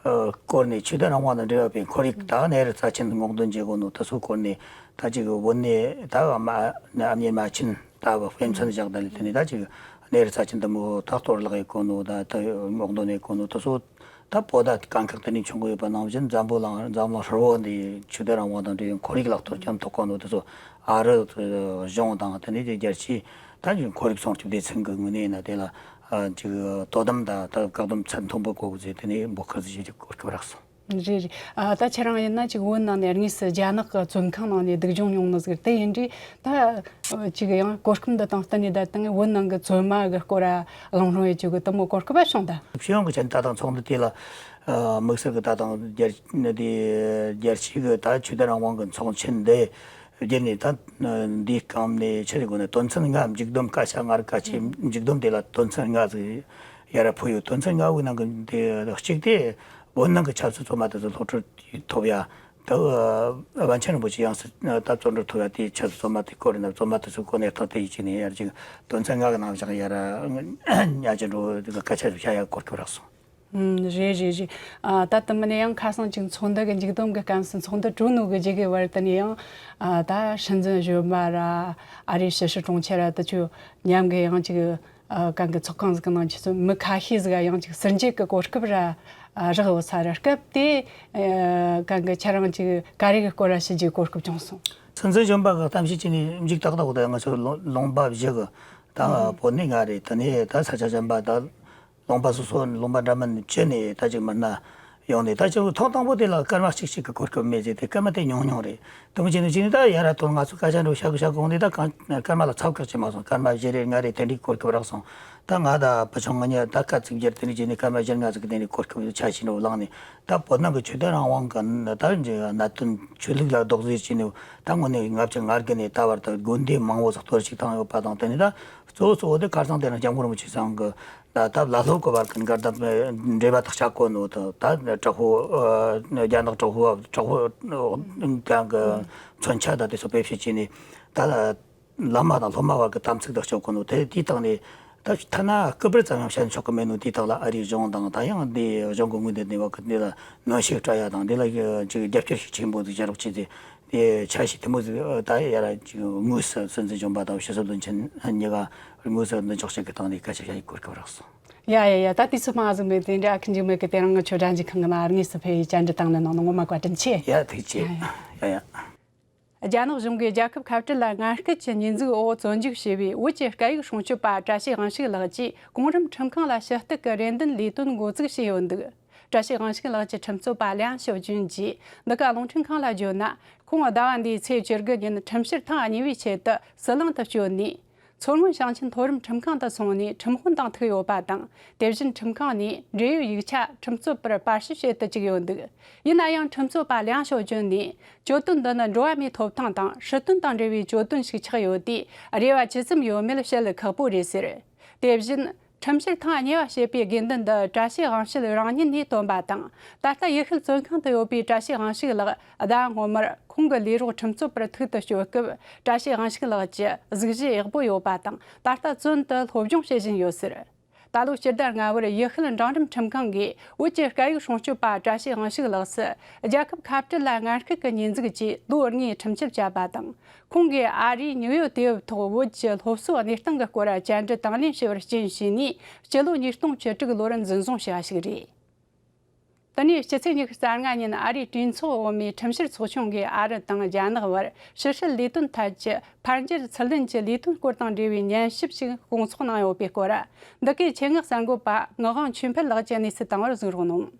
ཨ་སྐོར་ནས། ཆོས་དད་རང་དབང་དང་འབྲེལ་བ་པའི་ཁོར་ཡུག་ད་གནས་རི་རྩ་ཆེན་དུ་སྔོག་འདོན་བྱེད་དགོས་ནོ་དེ་ཚོའི་སྐོར་ནས། ད་ཅིག་བོད་ནས་ད་ཨ་མ་ཨ་མྱེས་རྨ་ཆེན་ད་དཔེ་མཚོན་བཞག་ད་ལས་དེ་ནས་ད་ཅིག་གནས་རི་རྩ་ཆེན་དུ་མོ་ད་གཏོར་བརླག་ཡེད་གོ་ནོ། ད་ད་སྔོག་འདོན་ཡེད་གོ་ནོ་དེ་ཚོ། ད་བོད་ད་དཀའ་ཁག་དེ་འདྲ་བྱུང་གི་ཡོད་པ་ནང་བཞིན། འཛམ་བུ་གླིང་འཛམ་གླིང་ཧྲིལ་བོ་འདི་ཆོས་དད་རང་དབང་དང་འབྲེལ་བའི་ཁོར་ཡུག་ལ་གཏོར་སྐྱོན་ཐེབས་གོ་ནོ་དེ་ཚོ། ཨ་རི་གཞུང་དང་དེ་ནས་རྒྱལ་སྤྱིའི་ད་ཁོར་ཡུག་སྲུང་སྐྱོབ་སྡེ་ཚན་གྱི་ངོས་ནས་ཡིན་ན་དེ་ལ་ཨ་ཅིག་དོ་དམ་དང་ད་བཀག་སྡོམ་ཚད་མཐོན་པོ་བཀོལ་དགོས་ཟེར་དེ་ནས་འབོད་སྐུལ་ཞུ་རྒྱུ་གོ་སྐབས་རག་སོང་། རེད་རེད། ཨ་ད་ཁྱེད་རང་ཡིན་ན་ཅིག་བོད་ནང་ནས་དངོས་སུ་རྒྱ་ནག་གི་བཙོན་ཁང་ནང་ནས་སྡུག་སྦྱོང་མྱོང་ནི་ཟིག་དེ་ཡིན་དུས། ད་ཅིག་ཡང་གོ་སྐབས་འདི་དང་བསྟུན་ནས་ད་དེང་བོད་ནང་གི་བཙོན་མ་གི་སྐོར་ར་གླེང་སློང་ཡེད་རྒྱུ་གི་དེ་མོ་གོ་སྐབས་བྱུང་ད། སྤྱི་ཡོངས་ཀྱི་ཆ་ནས་ད་ཐེངས་ཚོགས་འདུ་དེ་ལ་ཨ་དམིགས་བསལ་གྱི་ད་ཐེངས་རྒྱལ་འདི་རྒྱལ་སྤྱི་གི་ད་ཆོས་དད་རང་དབང་གི་ཚོགས་ཆེན་འདི་བརྒྱུད་ནས། ད་འདིའི་སྐབས་ནས་ཆི་ཟིག་གོ་ནས་དོན་ཚན་ལྔ་མཇུག་སྡོམ། སྐད་ཆ་ལྔ་རེད། སྐད་ཆའི་མཇུག་སྡོམ་དེ་ལ་དོན་ཚན་ལྔ་ཟིག་ཡར་ར་ཕུལ་ཡོད། དོན་ཚན་ལྔ་བོའི་ནང་གི་དེ་གཅིག་དེ་བོད་ནང་གི་ཆབ་སྲིད་བཙོན་མ་དེ་ཚོ་གློད་གྲོལ་ཐོབ་ཡ། ད་པཎ་ཆེན་རིན་པོ་ཆེ་ཡང་སྲིད་ད་བཙོན་གྲོལ་ཐོབ་ཡ་དེའི་ཆབ་སྲིད་བཙོན་མ་དེ་སྐོར་ཡིན་ན། བཙོན་མ་དེ་ཚོའི་སྐོར་གནས་སྟངས་དེ་ཡིན་གཅིག་ནས་ཡར་ཅིག་དོན་ཚན་ལྔ་གི་ནང་བཞག་ཡར་ར་ཉག་ཅིག་འགྲོ་དེ་གི་སྐད་ཆ་བཤད་ཡ་གོ་སྐབས་རག་སོང་། ཨུམ། རེད་རེད་རེད། ཨ་ད་དེ་མིན་ནས་ཡང་ཁ་སང་ཅིག་ཚོགས་འདུ་གི་མཇུག་སྡོམ་གི་སྐབས་སུ་ཚོགས་འདུ་གྲོལ་ནོ་གི་རྗེས་ཀྱི་བར་དུ་ནས་ཡང་ཨ་ད་སྲིད་འཛིན་གཞོན་པ་ར་ཨ་རིའི་ཕྱི་སྲིད་དྲུང་ཆེ་ར་དེ་ཚོ་མཉམ་གི་ཡང་ཅིག་ཨ་གང་གི་ཚོགས་ཁང་ཟིག་གི་ནང་ཆུ་ཚོད་མི་ཁ་ཤས་ཟིག་ཡང་ཅིག་ཟུར་འཇུག་གི་གོ་སྐབས་ར་ཨ་རག་ཡོད་ས་ར། སྐབས་དེ་ཨ་གང་གི་ཁྱེད་རང་ཅིག་ག་རེ་གི་སྐོར་ར་ཞུ་རྒྱུའི་གོ་སྐབས་བྱུང་སོང་། སྲིད་འཛིན་གཞོན་པ་གི་གཏམ་བཤད་བྱས་ནས་མཇུག་ཏག་ཏག་ད་ང་ཚོ་ལུང་ལུང་པ་བཞི་གི་ད་བོད་ནས་ལྔ་རེད། དེ་ནས་ད་ས་ཆ་གཞན་པ་ད་ལུང་པ་སོ་སོ་ལུང་པ་འདྲ་མིན་བཅུ་ནས་ད་ཅིག་མི་སྣ་ཡོང་ནས། ད་ཅིག་ཐོག་དང་པོ་དེ་ལ་སྐར་མ་གཅིག་གཅིག་གི་གོ་སྐབས་མེད་ཟེར་ཏེ། སྐར་མ་དེ་ཉུང་ཉུང་རེད། དེ་མོ་བྱས་ནས་བྱས་ནས་ད་ཡར་ར་ཐོན། ང་ཚོ་སྐད་ཆ་འདྲ་བཤད་གི་བཤད་གི་འོང་དུས་ད་གང་སྐར་མ་ལ་ཚབ་ཁག་ཅིག་མ་སོང་། སྐར་མ་བཞི་རེ་ལྔ་རེ་དེ་འདྲའི་གོ་སྐབས་རག་སོང་། ད་ང་དང་བུ་ཆུང་ང་གཉིས་ད་དཀའ་ཚིག་སྦྱར། དེ་འདྲ་བྱས་ནས་སྐར་མ་བཞི་ལྔ་ཙམ་གི་དེ་འདྲའི་གོ་སྐབས་ཆ་ཤས་འདྲ་བོ་བླངས་ནས། ད་བོད་ནང་གི་ཆོས་དད་རང་དབང་གི་ད་གནད་དོན་ཆོས་ལུགས་ལ་རྡོག་རྫིས་བྱས་ནས་ད་དངོས་གནས་ང་ཚོ་ང་རྒྱལ་ནས་ད་བར་དུ་དགོན་སྡེ་མང་བོ་ཟིག་གཏོར་བཤིག་བཏང་ཡོད་པ་དང་། དེ་ནས་ད་གཙོ་བོ་གཙོ་བོ་དེ་ཁ་སང་དེ་རིང་སྐྱབས་མགོན་རིན་པོ་ཆེ་ཚང་གི་ད་ད་བླ་སློབ་གི་བར་གྱི་འགལ་ཟླ་འབྲེལ་བ་ཐག་བཅད་གོ་ནོ་དང་། ད་དྲག་པོ་ཨ་རྒྱ་ནག་དྲག་པོ་དྲག་པོ་གང་གི་མཚོན་ཆ་ད་དེ་ཚོ་བེད་སྤྱོད་བྱས་ནས་ད་བླ་མ་དང་སློབ་མ་བར་གྱི་དམ་ཚིག་ཐག་གཅོད་གོ་ནོ་དེ། དེའི་སྟེང་ནས་ད་ཐ་ན་སྐུ་པར་ཙམ་ཡང་བཤད་ཆོག་གི་མེད་ནོ། དེའི་སྟེང་ལ་ཨ་རིའི་གཞུང་དང་ད་ཡང་དེ་གཞུང་གི་ངོས་འཛིན་ནས་བ་གི་འདི་ལ་གནོན་ཤུགས་སྤྲད་ཡ་དང་། འདི་ལ་ཅིག་རྒྱབ་སྐྱོར་ཤུགས་ཆེན་པོ་ཟིག་བྱ་རོགས་བྱས་ཏེ། དེ་ཆ་ཤས་དེ་མོ་ཟིག་ད་ཡར་ཅིག་དངོས་སུ་སྲིད་འཛིན་གཞོན་པ་དང་ཕྱི་སྲིད་བློན་ཆེན་གཉིས་ཀ་དངོས་སུ་མདུན་ལྕོག་བྱེད་གི་སྟེང་ནས་སྐད་ཆ་བཤད་ཡ་གོ་སྐབས་རག་སོང་། ཡ་ཡ་ཡ། ད་དུས་ཚོད་མང་ཟིག་མེད། དེ་འདྲ་ཁྱེད་ཀྱི་མི་གི་དེ་རིང་ངི་ཆོས་སྒྲ་འཇུག་ཁང་གི་ནང་དངོས་སུ་ཕེབས་བྱས་བཅར་འདྲི་བཏང་ནི་ནང་ནས་ངོ་མ་བཀའ་དྲིན་ཆེ། ཡ་ཐུགས་རྗེ་ཆེ། ཡ་ཡ། རྒྱ་ནག་གཞུང་གིས་རྒྱལ་ཁབ་ཁ་བྲལ་ལ་ངན་སྐུལ་གྱི་ཉེས་འཛུགས་འོག་བཙོན་འཇུག་བྱས་པའི་བོད་ཀྱི་སྐད་ཡིག་སྲུང་སྐྱོབ་པ་བཀྲ་ཤིས་དབང་ཕྱུག་ལགས་ཀྱིས་གོང་རིམ་ཁྲིམས་ཁང་ལ་ཞུ་གཏུག་གི་རེ་འདུན་ལས་དོན་འགོ་བཙུགས་བྱས་ཡོད་འདུག། བཀྲ་ཤིས་དབང་ཕྱུག་ལགས་ཀྱི་ཁྲིམས་རྩོད་པ་ལིའང་ཞའོ་ཅུན་གྱིས་འདི་ག་རླུང་འཕྲིན་ཁང་ལ་བརྗོད་ན། ཁོང་ཟླ་བ་འདིའི་ཚེས་བཅུ་དགུ་ཉིན་ཁྲིམས་བཤེར་ཐེངས་གཉིས་པའི་ཆེད་དུ་ཟི་ལིང་དུ་བསྐྱོད་ནས། མཚོ་སྔོན་ཞིང་ཆེན་མཐོ་རིམ་ཁྲིམས་ཁང་དུ་སོང་ནས་ཁྲིམས་དཔོན་དང་ཐུག་ཡོད་པ་དང་། དེ་བཞིན་ཁྲིམས་ཁང་ནས་འབྲེལ་ཡོད་ཡིག་ཆ་ཁྲིམས་རྩོད་པར་པར་ཞིབ་བྱེད་དུ་བཅུག་ཡོད་འདུག། ཡིན་ན་ཡང་ཁྲིམས་རྩོད་པ་ལིའང་ཞའོ་ཅུན་ནས་གྱོད་དོན་འདི་ནི་འགྲོ་བ་མིའི་ཐོབ་ཐང་དང་སྲིད་དོན་དང་འབྲེལ་བའི་གྱོད་དོན་ཞིག་ཆགས་ཡོད་དུས། རེ་བ་ཇི་ཙམ་ཡོད་མེད་བཤད་ཁག་པོ་རེད་ཟེར། དེ་བཞིན། ཁྲིམས་བཤེར་ཐེངས་གཉིས་པ་བྱེད་པའི་དགོས་འདུན་འདི་བཀྲ་ཤིས་དབང་ཕྱུག་རང་ཉིད་ནས་བཏོན་པ་དང་། ད་ལྟ་ཡུལ་ཤུལ་བཙོན་ཁང་དུ་ཡོད་པའི་བཀྲ་ཤིས་དབང་ཕྱུག་ལགས་ཟླ་སྔོན་མར་ཁོང་གི་ལས་རོགས་ཁྲིམས་རྩོད་པར་ཐུགས་དུ་གཅོད་སྐབས། བཀྲ་ཤིས་དབང་ཕྱུག་ལགས་ཀྱི་གཟུགས་གཞི་ཡག་པོ་ཡོད་པ་དང་། ད་ལྟ་བཙོན་དུ་སློབ་སྦྱོང་བྱེད་བཞིན་ཡོད་ཟེར། ད་ལོ་སྤྱི་ཟླ་ལྔ་པར་ཡུལ་ཤུལ་འབྲིང་རིམ་ཁྲིམས་ཁང་གིས་བོད་ཀྱི་སྐད་ཡིག་སྲུང་སྐྱོབ་པ་བཀྲ་ཤིས་དབང་ཕྱུག་ལགས་སུ་རྒྱལ་ཁབ་ཁ་བྲལ་ལ་ངན་སྐུལ་གྱི་ཉེས་འཛུགས་ཀྱིས་ལོ་ལྔའི་ཁྲིམས་ཆད་བཅད་པ་དང་། ཁོང་གིས་ཨ་རིའི་ཉིའུ་ཡོག་དུས་བབ་ཐོག་བོད་ཀྱི་སློབ་གསོའི་གནས་སྟངས་ཀྱི་སྐོར་བཅར་འདྲི་དང་ལེན་ཞུ་བར་རྐྱེན་བྱས་ནས། སྤྱི་ལོ་ཉིས་སྟོང་བཅུ་དྲུག་ལོར་འཛིན་བཟུང་བྱས་པ་ཞིག་རེད། དེ་ནས་ཕྱི་ཚེས་ཉི་ཤུ་རྩ་ལྔ་ཉིན་ཨ་རིའི་གྲོས་ཚོགས་འོག་མའི་ཁྲིམས་བཤེར་ཚོགས་ཆུང་གིས་ཨ་རི་དང་རྒྱ་ནག་བར་ཕྱི་སྲིད་ལས་དོན་ཐད་ཀྱི་ཕར་འགྱུར་ཚུར་ལེན་གྱི་ལས་དོན་སྐོར་དང་འབྲེལ་བའི་ཉན་ཞིབ་ཞིག་སྐོང་ཚོགས་གནང་ཡོད་པའི་སྐོར། འདི་གའི་ཆེད་མངགས་གསར་འགོད་པ་ངག་དབང་ཆོས་འཕེལ་ལགས་ཀྱིས་གནས་ཚུལ་བཏང་བར་གཟིགས་རོགས་གནང་།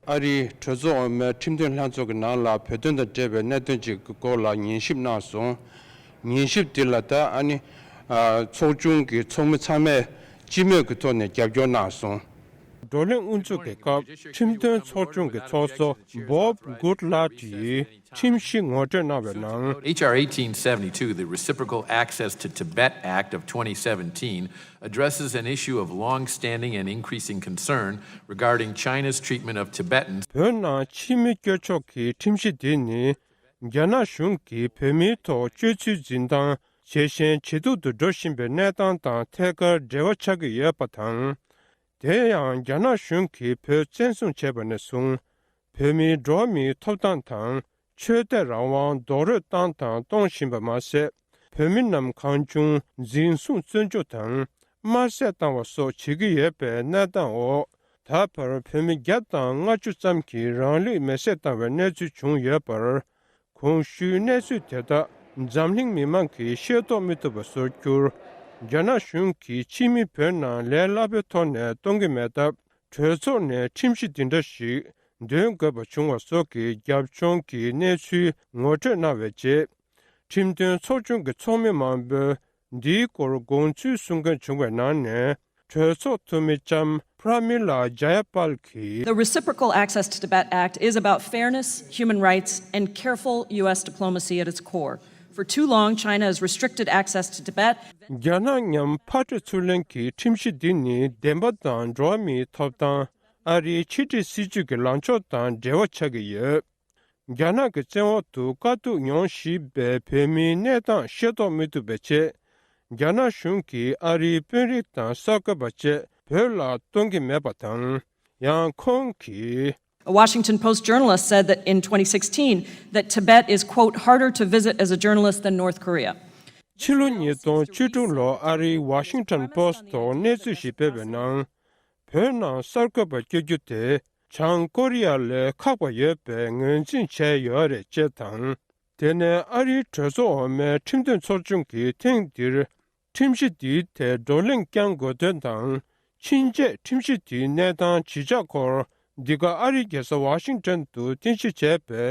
ཨ་རིའི་གྲོས་ཚོགས་འོག་མའི་ཁྲིམས་དོན་ལྷན་ཚོགས་ཀྱི་ནང་ལ་བོད་དོན་དང་འབྲེལ་བའི་གནད་དོན་ཅིག་གི་སྐོར་ལ་ཉན་ཞིབ་གནང་སོང་། ཉན་ཞིབ་དེ་ལ་ད་ཨ་ནི་ཨ་ཚོགས་ཆུང་གི་ཚོགས་མི་ཚང་མས་སྤྱི་མོས་ཀྱི་ཐོག་ནས་རྒྱབ་སྐྱོར་གནང་སོང་། བགྲོ་གླེང་དབུ་འཛུགས་ཀྱི་སྐབས་ཁྲིམས་དོན་ཚོགས་ཆུང་གི་ཚོགས་གཙོ་Bob Goodlatte ཡིས་ཁྲིམས་གཞི་ངོ་སྤྲོད་གནང་བའི་ནང་། H R eighteen seventy-two, the Reciprocal Access to Tibet Act of twenty seventeen, addresses an issue of long-standing and increasing concern regarding China's treatment of Tibetans. བོད་ནང་ཕྱི་མི་སྐྱོད་ཕྱོགས་ཀྱི་ཁྲིམས་གཞི་འདི་ནི། རྒྱ་ནག་གཞུང་གིས་བོད་མིའི་ཐོག་སྤྱོད་ཚུལ་འཛིན་སྟངས། ཇེ་ཞན་ཇེ་སྡུག་ཏུ་འགྲོ་བཞིན་པའི་གནས་སྟངས་དང་ཐད་ཀར་འབྲེལ་བ་ཆགས་ཀྱི་ཡོད་པ་དང་། དེ་ཡང་རྒྱ་ནག་གཞུང་གིས་བོད་བཙན་བཟུང་བྱས་པ་ནས་བཟུང་། བོད་མིའི་འགྲོ་བ་མིའི་ཐོབ་ཐང་དང་ཆོས་དད་རང་དབང་རྡོག་རོལ་བཏང་དང་གཏོང་བཞིན་པ་མ་ཟད། བོད་མི་རྣམས་གང་བྱུང་འཛིན་བཟུང་བཙོན་འཇུག་དང་དམར་གསོད་བཏང་བ་སོགས་བྱེད་ཀྱི་ཡོད་པའི་གནས་སྟངས་འོག་ད་བར་བོད་མི་བརྒྱ་དང་ལྔ་བཅུ་ཙམ་གྱིས་རང་ལུས་མེར་སྲེག་བཏང་བའི་གནས་ཚུལ་བྱུང་ཡོད་པར། གོང་ཞུས་གནས་ཚུལ་དེ་དག་འཛམ་གླིང་མི་མང་གིས་ཤེས་རྟོགས་མི་ཐུབ་པ་བཟོ་རྒྱུར། རྒྱ་ནག་གཞུང་གིས་ཕྱི་མི་བོད་ནང་ལས་སླ་པོའི་ཐོག་ནས་གཏོང་གི་མེད་སྟབས། གྲོས་ཚོགས་ནས་ཁྲིམས་གཞི་འདི་འདྲ་ཞིག་འདོན་དགོས་པ་བྱུང་བ་སོགས་ཀྱི་རྒྱབ་ལྗོངས་ཀྱི་གནས་ཚུལ་ངོ་སྤྲོད་གནང་བའི་རྗེས། ཁྲིམས་དོན་ཚོགས་ཆུང་གི་ཚོགས་མི་མང་པོས་འདིའི་སྐོར་དགོངས་ཚུལ་གསུང་མཁན་བྱུང་བའི་ནང་ནས། གྲོས་ཚོགས་འཐུས་མི་ལྕམ་Pramila Jayapal གྱིས། The reciprocal access to Tibet Act is about fairness, human rights, and careful U S diplomacy at its core. For too long, China has restricted access to Tibet. རྒྱ་ནག་མཉམ་ཕར་འགྲོ་ཚུར་ལེན་གྱི་ཁྲིམས་གཞི་འདི་ནི་བདེན་པ་དང་འགྲོ་བ་མིའི་ཐོབ་ཐང་། ཨ་རིའི་ཕྱི་འབྲེལ་སྲིད་ཇུས་ཀྱི་ལངས་ཕྱོགས་དང་འབྲེལ་བ་ཆགས་ཀྱི་ཡོད། རྒྱ་ནག་གི་བཙན་འོག་ཏུ་དཀའ་སྡུག་མྱོང་བཞིན་པའི་བོད་མིའི་གནས་སྟངས་ཤེས་རྟོགས་མི་ཐུབ་པའི་ཆེད། རྒྱ་ནག་གཞུང་གིས་ཨ་རིའི་དཔོན་རིགས་དང་གསར་འགོད་པ་བཅས་བོད་ལ་གཏོང་གི་མེད་པ་དང་། ཡང་ཁོང་གིས། A Washington Post journalist said that in twenty sixteen, that Tibet is, quote, harder to visit as a journalist than North Korea. ཕྱི་ལོ་ཉིས་སྟོང་བཅུ་དྲུག་ལོར་ཨ་རིའི་Washington Post ཐོག་གནས་ཚུལ་ཞིག་སྤེལ་བའི་ནང་། བོད་ནང་གསར་འགོད་པ་བསྐྱོད་རྒྱུ་དེ་བྱང་ཀོ་རི་ཡ་ལས་ཁག་པ་ཡོད་པའི་ངོས་འཛིན་བྱས་ཡོད་རེད་ཅེས་དང་། དེ་ནས་ཨ་རིའི་གྲོས་ཚོགས་འོག་མའི་ཁྲིམས་དོན་ཚོགས་ཆུང་གིས་ཐེངས་འདིར་ཁྲིམས་གཞི་འདིའི་ཐད་བགྲོ་གླེང་བསྐྱང་དགོས་དོན་དང་། ཕྱིན་ཆད་ཁྲིམས་གཞི་འདིའི་གནས་སྟངས་ཇི་ཆགས་སྐོར་འདི་ག་ཨ་རིའི་རྒྱལ་ས་ཝ་ཤིང་ཊོན་དུ་རྟེན་གཞི་བྱས་པའི་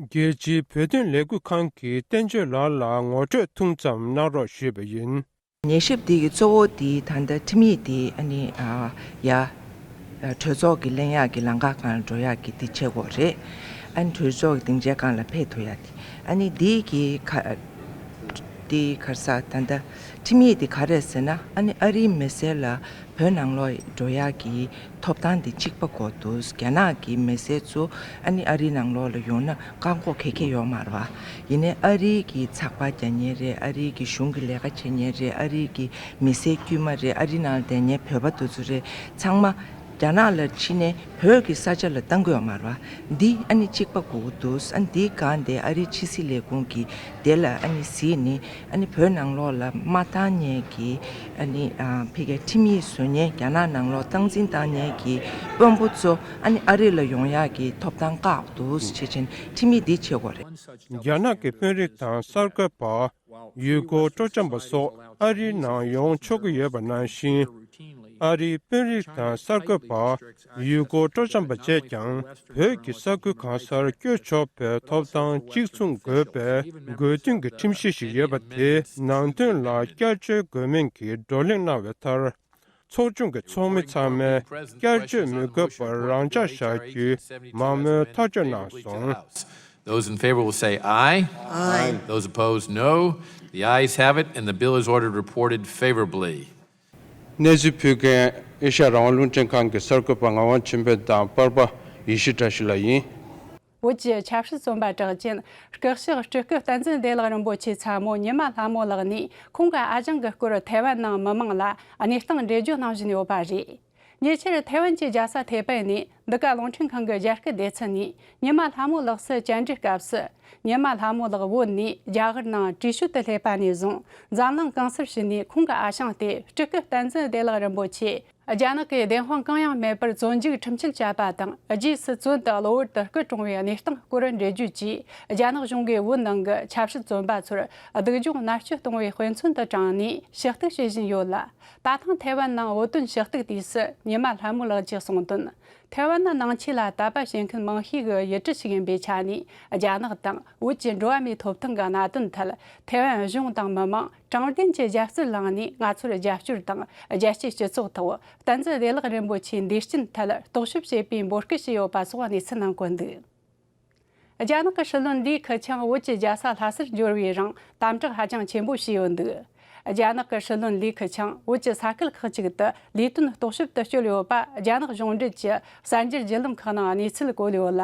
རྒྱལ་སྤྱིའི་བོད་དོན་ལས་འགུལ་ཁང་གི་བསྟན་བཅོས་ལགས་ལ་ངོ་སྤྲོད་ཐུང་ཙམ་གནང་རོགས་ཞུས་པ་ཡིན། ཉན་ཞིབ་འདི་གི་གཙོ་བོ་འདི་ད་ལྟ་ཁྲིམས་ཡིག་འདི་ཨ་ནི་ཨ་ཡ་ཨ་གྲོས་ཚོགས་ཀྱི་གླེང་ཡག་གི་ལམ་ཁ་སྒང་ལ་འགྲོ་ཡག་གི་འདི་བྱེད་དགོས་རེད། ཨ་ནི་གྲོས་ཚོགས་ཀྱི་སྡིངས་ཆའི་སྒང་ལ་ཕེབས་ཐུབ་ཡག་འདི། ཨ་ནི་འདི་གི་ཁ་འདི་ག་རེ་ཟ་ད་ལྟ་ཁྲིམས་ཡིག་འདི་ག་རེ་ཟེར་ན། ཨ་ནི་ཨ་རིའི་མི་སེར་ལ་བོད་ནང་ལོགས་འགྲོ་ཡག་གི་ཐོབ་ཐང་འདི་གཅིག་པ་དགོས་འདུག་རྒྱ་ནག་གི་མི་སེར་ཚོ་ཨ་ནི་ཨ་རིའི་ནང་ལོགས་ལ་ཡོང་ན་བཀག་འགོག་ག་གེ་ཡོད་མ་རེད་བ། ཡིན་ནའི་ཨ་རིའི་གི་ཚགས་པར་རྒྱག་མཁན་རེད། ཨ་རིའི་གི་གཞུང་གི་ལས་ཀ་བྱེད་མཁན་རེད། ཨ་རིའི་གི་མི་སེར་དཀྱུས་མ་རེད། ཨ་རིའི་ནང་ལ་བསྡད་མཁན་བོད་པ་དེ་ཚོ་རེད། ཚང་མ་རྒྱ་ནག་ལ་ཕྱིན་ནས་བོད་ཀྱི་ས་ཆ་ལ་གཏང་གི་ཡོད་མ་རེད་བ། འདི་ཨ་ནི་གཅིག་པ་དགོས་ཀྱི་འདུག་ཨ་ནི་འདིའི་སྒང་དེ་ཨ་རིའི་ཕྱི་སྲིད་ལས་ཁུངས་ཀྱི་དེ་ལ་ཨ་ནི་གཟིགས་ནས། ཨ་ནི་བོད་ནང་ལོགས་ལ་མ་བཏང་མཁན་གྱི་ཨ་ནི་ཨ་ཕ་གིའི་ཁྲིམས་ཡིག་བཟོ་མཁན། རྒྱ་ནག་ནང་ལོགས་སྟངས་འཛིན་བཏང་མཁན་གྱི་དཔོན་པོ་ཚོ་ཨ་ནི་ཨ་རི་ལ་ཡོང་ཡག་གི་ཐོབ་ཐང་བཀག་འདུག་ཟེར་བྱས་ནས་ཁྲིམས་ཡིག་འདི་བྱེད་དགོས་རེད། རྒྱ་ནག་གི་དཔོན་རིགས་དང་གསར་འགོད་པ། ཡུལ་སྐོར་སྤྲོ་འཆམ་པ་སོགས་ཨ་རིའི་ནང་ཡོང་ཆོག་གི་ཡོད་པ་ནང་བཞིན། ཨ་རིའི་དཔོན་རིགས་དང་གསར་འགོད་པ། ཡུལ་སྐོར་སྤྲོ་འཆམ་པ་བཅས་ཀྱང་བོད་ཀྱི་ས་ཁུལ་གང་སར་བསྐྱོད་ཆོག་པའི་ཐོབ་ཐང་གཅིག་མཚུངས་དགོས་པའི་དགོས་འདུན་གྱི་ཁྲིམས་གཞི་ཞིག་ཡོད་པ་དེའི་ནང་དོན་ལ་བསྐྱར་བཅོས་དགོས་མིན་གྱི་བགྲོ་གླེང་གནང་བའི་མཐར། ཚོགས་ཆུང་གི་ཚོགས་མི་ཚང་མས་བསྐྱར་བཅོས་མི་དགོས་པར་རང་འཇགས་བཞག་རྒྱུའི་མང་མོས་ཐག་གཅོད་གནང་སོང་། Those in favor will say aye. Aye. Those opposed, no. The ayes have it, and the bill is ordered reported favorably. གནས་ཚུལ་ཕུལ་མཁན་ཨེ་ཤ་ཡ་རང་དབང་རླུང་འཕྲིན་ཁང་གི་གསར་འགོད་པ་ངག་དབང་ཆོས་འཕེལ་དང་པར་པ་ཡེ་ཤེས་བཀྲ་ཤིས་ལགས་ཡིན། བོད་ཀྱི་ཆབ་སྲིད་བཙོན་པ་གྲགས་ཅན་སྐུ་ཞབས་སྤྲུལ་སྐུ་བསྟན་འཛིན་བདེ་ལེགས་རིན་པོ་ཆེ་ཚ་མོ་ཉི་མ་ལྷ་མོ་ལགས་ནས་ཁོང་གི་ཨ་ཞང་གི་སྐོར་ཐའེ་ཝན་ནང་མི་མང་ལ་གནས་སྟངས་འགྲེལ་བརྗོད་གནང་བཞིན་ཡོད་པ་རེད། ཉེ་ཆར་ཐའེ་ཝན་གྱི་རྒྱལ་ས་ཐའེ་པེ་ནས་འདི་ག་རླུང་འཕྲིན་ཁང་གི་རྒྱ་སྐད་སྡེ་ཚན་ནས་ཉི་མ་ལྷ་མོ་ལགས་སུ་བཅར་འདྲིའི་སྐབས་སུ། ཉི་མ་ལྷ་མོ་ལགས་བོད་ནས་རྒྱ་གར་ནང་བྲོས་བྱོལ་དུ་སླེབས་པ་ནས་བཟུང་འཛམ་གླིང་གང་སར་ཞུས་ནས་ཁོང་གི་ཨ་ཞང་སྟེ་སྤྲུལ་སྐུ་བསྟན་འཛིན་བདེ་ལེགས་རིན་པོ་ཆེ་རྒྱ་ནག་གི་བདེན་དཔང་གང་ཡང་མེད་པར་བཙོན་འཇུག་ཁྲིམས་ཆད་བཅད་པ་དང་། རྗེས་སུ་བཙོན་དུ་གློ་བུར་དུ་སྐུ་གྲོངས་པའི་གནས་སྟངས་སྐོར་འགྲེལ་བརྗོད་ཀྱིས། རྒྱ་ནག་གཞུང་གིས་བོད་ནང་གི་ཆབ་སྲིད་བཙོན་པ་ཚོར་སྡུག་སྦྱོང་མནར་གཅོད་གཏོང་བའི་དཔེ་མཚོན་དུ་དྲངས་ནས་ཞུ་གཏུག་བྱེད་བཞིན་ཡོད་ལ། ད་ཐེངས་ཐའེ་ཝན་ནང་བོད་དོན་ཞུ་གཏུག་དུས་སུ་ཉི་མ་ལྷ་མོ་ལགས་ཀྱིས་གསུངས་དོན། ཐའེ་ཝན་ནི་ནང་ཆོས་ལ་དད་པ་བྱེད་མཁན་མང་ཤོས་ཀྱི་ཡུལ་གྲུ་ཞིག་ཡིན་པའི་ཆ་ནས། རྒྱ་ནག་དང་བོད་ཀྱི་འགྲོ་བ་མིའི་ཐོབ་ཐང་གི་གནད་དོན་ཐད་ཐའེ་ཝན་གཞུང་དང་མི་མང་དྲང་བདེན་གྱི་རྒྱབ་རྩལ་བླངས་ནས་ང་ཚོར་རྒྱབ་སྐྱོར་དང་། རྒྱལ་སྤྱིའི་སྤྱི་ཚོགས་ཐོག་བསྟན་འཛིན་བདེ་ལེགས་རིན་པོ་ཆེའི་འདས་རྐྱེན་ཐད་རྟོག་ཞིབ་བྱེད་པའི་འབོད་སྐུལ་བྱས་ཡོད་པ་སོགས་གནས་ཚུལ་ནང་བཀོད་འདུག་རྒྱ་ནག་གི་སྲིད་བློན་ལི་ཁེ་ཆང་བོད་ཀྱི་རྒྱལ་ས་ལྷ་སར་འབྱོར་བའི་རིང་དམ་དྲག་ཧ་ཅང་ཆེན་པོ་བྱས་ཡོད་འདུག་རྒྱ་ནག་གི་སྲིད་བློན་ལི་ཁེ་ཆང་བོད་ཀྱི་ས་ཁུལ་ཁག་ཅིག་ཏུ་ལས་དོན་རྟོག་ཞིབ་ཏུ་བསྐྱོད་ཡོད་པ་རྒྱ་ནག་གཞུང་འབྲེལ་གྱི་གསར་འགྱུར་བརྒྱུད་ལམ་ཁག་ནང་གནས་ཚུལ་བཀོད་ཡོད་ལ།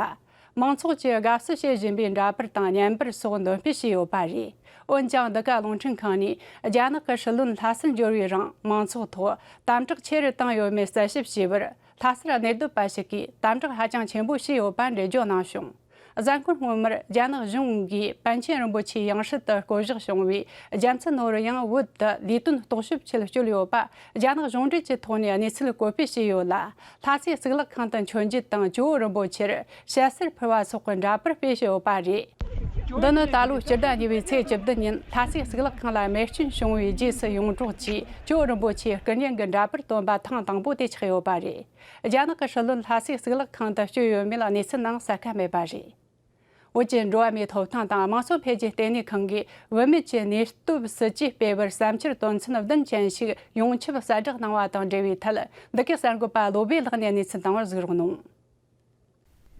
མང་ཚོགས་ཀྱིས་དགའ་བསུ་བྱེད་བཞིན་པའི་འདྲ་པར་དང་བརྙན་པར་སོགས་འདོན་སྤེལ་བྱས་ཡོད་པ་རེད། འོན་ཀྱང་འདི་ག་རླུང་འཕྲིན་ཁང་ནས་རྒྱ་ནག་གི་སྲིད་བློན་ལྷ་སར་འབྱོར་བའི་རིང་མང་ཚོགས་ཐོག་དམ་དྲག་ཆེ་རུ་བཏང་ཡོད་མེད་གསལ་ཞིབ་བྱས་པར། ལྷ་སར་གནས་སྡོད་པ་ཞིག་གིས་དམ་དྲག་ཧ་ཅང་ཆེན་པོ་བྱས་ཡོད་པ་འགྲེལ་བརྗོད་གནང་བྱུང་། གཟའ་འཁོར་སྔོན་མར་རྒྱ་ནག་གཞུང་གིས་པཎ་ཆེན་རིན་པོ་ཆེའི་ཡང་སྲིད་དུ་བསྐོ་གཞག་བྱུང་བའི་རྒྱལ་མཚན་ནོར་བུ་ཡང་བོད་དུ་ལས་དོན་རྟོག་ཞིབ་ཆེད་བསྐྱོད་ཡོད་པ་རྒྱ་ནག་གཞུང་འབྲེལ་གྱི་ཐོག་ནས་གནས་ཚུལ་བཀོད་སྤེལ་བྱས་ཡོད་ལ། ལྷ་སའི་གཙུག་ལག་ཁང་དུ་མཆོད་མཇལ་དང་ཇོ་བོ་རིན་པོ་ཆེར་ཞལ་གསེར་ཕུལ་བ་སོགས་ཀྱི་འདྲ་པར་སྤེལ་བཞིན་ཡོད་པ་རེད། འདི་ནི་ད་ལོའི་སྤྱི་ཟླ་གཉིས་པའི་ཚེས་བཅུ་བདུན་ཉིན་ལྷ་སའི་གཙུག་ལག་ཁང་ལ་རྨས་སྐྱོན་བྱུང་བའི་རྗེས་སུ་ཡོངས་གྲོགས་ཀྱིས་ཇོ་བོ་རིན་པོ་ཆེའི་སྐུ་བརྙན་གྱི་འདྲ་པར་བཏོན་པ་ཐེངས་དང་པོ་དེ་ཆགས་ཡོད་པ་རེད། རྒྱ་ནག་གི་སྲིད་བློན་ལྷ་སའི་གཙུག་ལག་ཁང་དུ་བསྐྱོད་ཡོད་མེད་གནས་ཚུལ་ནང་གསལ་ཁ་མེད་པ་རེད། བོད་ཀྱི་འགྲོ་བ་མིའི་ཐོབ་ཐང་དང་དམངས་གཙོ་འཕེལ་རྒྱས་ལྟེ་གནས་ཁང་གིས་བུད་མེད་ཀྱི་གནས་སྟོབས་སྲིད་ཇུས་སྤེལ་བར་བསམ་འཆར་དོན་ཚན་བདུན་ཅན་ཞིག་ཡོངས་ཁྱབ་གསལ་བསྒྲགས་གནང་བ་དང་འབྲེལ་བའི་ཐད། འདི་གའི་གསར་འགོད་པ་བློ་བྷེ་ལགས་ནས་གནས་ཚུལ་དང་པོར་གཟིགས་རོགས་གནང་།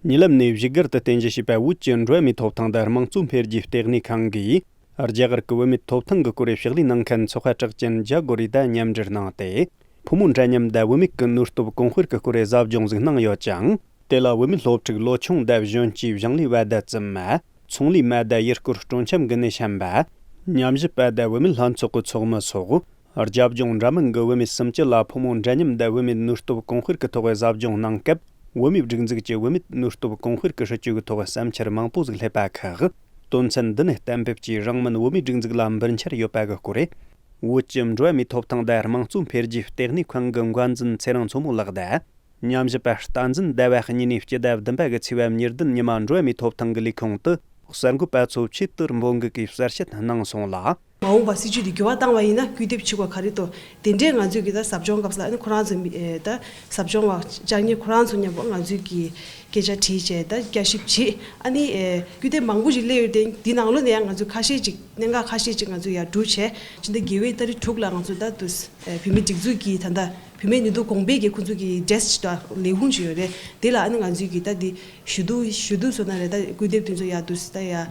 ཉེ་ལམ་ནས་བཞུགས་སྒར་དུ་རྟེན་གཞི་བྱས་པའི་བོད་ཀྱི་འགྲོ་བ་མིའི་ཐོབ་ཐང་དང་དམངས་གཙོ་འཕེལ་རྒྱས་ལྟེ་གནས་ཁང་གིས། རྒྱ་གར་གྱི་བུད་མེད་ཐོབ་ཐང་གི་སྐོར་ཕྱག་ལས་གནང་མཁན་ཚོགས་པ་གྲགས་ཅན་ཇཱ་གོ་རི་དང་མཉམ་འབྲེལ་གནང་སྟེ། ཕོ་མོ་འདྲ་མཉམ་དང་བུད་མེད་ཀྱི་ནུས་སྟོབས་གོང་སྤེལ་གྱི་སྐོར་ཟབ་སྦྱོང་ཟིག་གནང་ཡོད་ཅིང་། དེ་ལ་བུད་མེད་སློབ་ཕྲུག་ལོ་ཆུང་དང་གཞོན་སྐྱེས་གཞུང་ལས་པ་དང་བཙུན་མ། ཚོང་ལས་མ་དང་ཡུལ་སྐོར་སྤྲོ་འཆམ་གྱི་ནས་བྱམས་པ། ཉམས་ཞིབ་པ་དང་བུད་མེད་ལྷན་ཚོགས་ཀྱི་ཚོགས་མི་སོགས། རྒྱབ་ལྗོངས་འདྲ་མིན་གྱི་བུད་མེད་སུམ་ཅུ་ལ་ཕོ་མོ་འདྲ་མཉམ་དང་བུད་མེད་ནུས་སྟོབས་གོང་སྤེལ་གྱི་ཐོག་ཟབ་སྦྱོང་གནང་སྐབས། བུད་མེད་སྒྲིག་འཛུགས་ཀྱི་བུད་མེད་ནུས་སྟོབས་གོང་སྤེལ་གྱི་སྲིད་ཇུས་ཀྱི་ཐོག་བསམ་འཆར་མང་པོ་ཟིག་སླེབས་པ་ཁག་དོན་ཚན་འདི་ནས་གཏན་འབེབས་ཀྱིས་རང་མིན་བུད་མེད་སྒྲིག་འཛུགས་ལ་འབུལ་འཆར་ཡོད་པ་གི་སྐོར་རེད། བོད་ཀྱི་འགྲོ་བ་མིའི་ཐོབ་ཐང་དང་དམངས་གཙོ་འཕེལ་རྒྱས་ལྟེ་གནས་ཁང་གི་འགོ་འཛིན་ཚེ་རིང་མཚོ་མོ་ལགས་དང་། ཉམས་ཞིབ་པ་བསྟན་འཛིན་ཟླ་བ་གཉིས་ནས་སྤྱི་ཟླ་བདུན་པ་གི་ཚེས་པ་ཉེར་བདུན་ཉི་མ་འགྲོ་བ་མིའི་ཐོབ་ཐང་གི་ལས་ཁུངས་དུ་ གསར་འགོད་པ་ཚོ་ཆེད་དུ་འབོད་འགུག་གིས་གསལ་བཤད་གནང་སོང་ལ། མ་འོངས་པ་སྲིད་ཇུས་འདི་འགྱུར་བ་བཏང་བ་ཡིན་ན་སྐུལ་འདེབས་བྱེད་དགོས་ག་རེ་འདུག་དེ་འདྲའི་ང་ཚོས་ཀྱི་ད་ཟབ་སྦྱོང་སྐབས་ལ་ཨ་ནི་ཁོ་རང་ཚོ་མི་ཨེ་ད་ཟབ་སྦྱོང་བ་བཅར་མཁན་ཁོ་རང་ཚོ་མཉམ་པོ་ང་ཚོས་ཀྱི་སྐད་ཆ་དྲིས་བྱས་ད་བསྐྱར་ཞིབ་བྱེད། ཨ་ནི་ཨེ་སྐུལ་འདེབས་མང་པོ་ཞིག་སླེབས་ཡོད་དེ་འདི་ནང་ལོགས་ནས་ཡང་ང་ཚོས་ཁ་ཤས་ཅིག་གནད་འགག་ཁ་ཤས་ཅིག་ང་ཚོས་ཡར་འགྲོ་བྱས་ཕྱི་ཟླ་བརྒྱད་པའི་ཏ་རིག་དྲུག་ལ་ང་ཚོ་ད་དུ་ཨེ་བུད་མེད་སྒྲིག་འཛུགས་ཀྱི་ད་ལྟ་བུད་མེད་ནུས་སྟོབས་གོང་འཕེལ་གྱི་ཁོ་ཚོ་གི་ཌེ་སི་ཀི་དང་ལས་ཁུངས་ཅིག་ཡོད་རེད། དེ་ལ་ཨ་ནི་ང་ཚོས་ཀྱི་ད་འདི་ཞུ་གཏུག་ཞུ་གཏུག་བཟོ་ན་རེད། ད་སྐུལ་འདེབས་དེ་ཚོ་ཡར་དུ་ད་ཡར་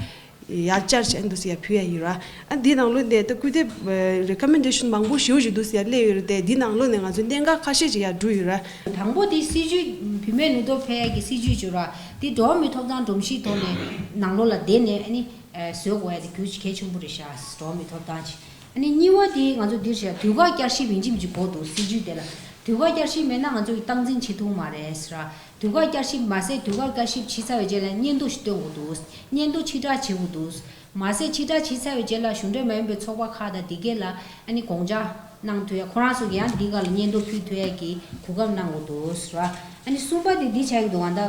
ཡར་བཅར་བྱས་འདུག་སེ་ཡར་ཕུལ་ཡ་ཡོད་ར། ཨ་འདི་ནང་ལོགས་ནས་ད་སྐུལ་འདེབས་རེ་ཀོ་མེན་ཌེ་ཤན་མང་པོ་ཞེ་པོ་ཞིག་འདུག་སེ་ཡར་སླེབས་ཡོད་རེད་དེ། འདི་ནང་ལོགས་ནས་ང་ཚོ་གནད་འགག་ཁ་ཤས་ཅིག་ཡར་བསྡུས་ཡོད་ར། དང་པོ་དེ་སྲིད་ཇུས་བུད་མེད་ནུས་སྟོབས་འཕེལ་ཡ་གི་སྲིད་ཇུས་བྱོས་ར། དེ་འགྲོ་བ་མིའི་ཐོབ་ཐང་སྒྲོམ་གཞིའི་ཐོག་ནས་ནང་ལོགས་ལ་བསྡད་ནས་ཨ་ནི་བཟོ་དགོས་ཡ་དེ་གལ་ཆེན་པོ་རེད་ཤག་འགྲོ་བ་མིའི་ཐོབ་ཐང་ཅིག་ཨ་ནི་གཉིས་པ་དེ་ང་ཚོ་འདིར་བྱས་དུས་བཀག་བསྐྱར་ཞིབ་ཡིན་གཅིག་མིན་གཅིག་དགོས་འདུག་སྲིད་ཇུས་དེ་ལ་དུས་བཀག་བསྐྱར་ཞིབ་མེད་ན་ང་ཚོ་གི་སྟངས་འཛིན་བྱེད་ཐུབ་མ་རེད་ཟེར་ར། དུས་བཀག་བསྐྱར་ཞིབ་མ་ཟད་དུས་བཀག་བསྐྱར་ཞིབ་བྱས་ཚར་བའི་རྗེས་ལ་སྙན་ཐོ་ཞིག་སྟོན་དགོས་འདུག་སྙན་ཐོ་ཕྱིར་བསྒྲགས་བྱེད་དགོས་འདུག་མ་ཟད་ཕྱིར་བསྒྲགས་བྱས་ཚར་བའི་རྗེས་ལ་གཞུང་འབྲེལ་མ་ཡིན་པའི་ཚོགས་པ་ཁག་དང་དེ་གས་ལ་ཨ་ནི་དགོངས་འཇགས་གནང་ཐུབ་ཡ། ཁོ་རང་ཚོ་གི་ཡང་འདི་ག་ལ་སྙན་ཐོ་ཕུལ་ཐུབ་ཡ་གི་གོ་སྐབས་གནང་དགོས་འདུག་ཟེར་བ། ཨ་ནི་གསུམ་པ་དེ་འདི་ཆགས་ཀྱི་འདུག་ཨ་ད།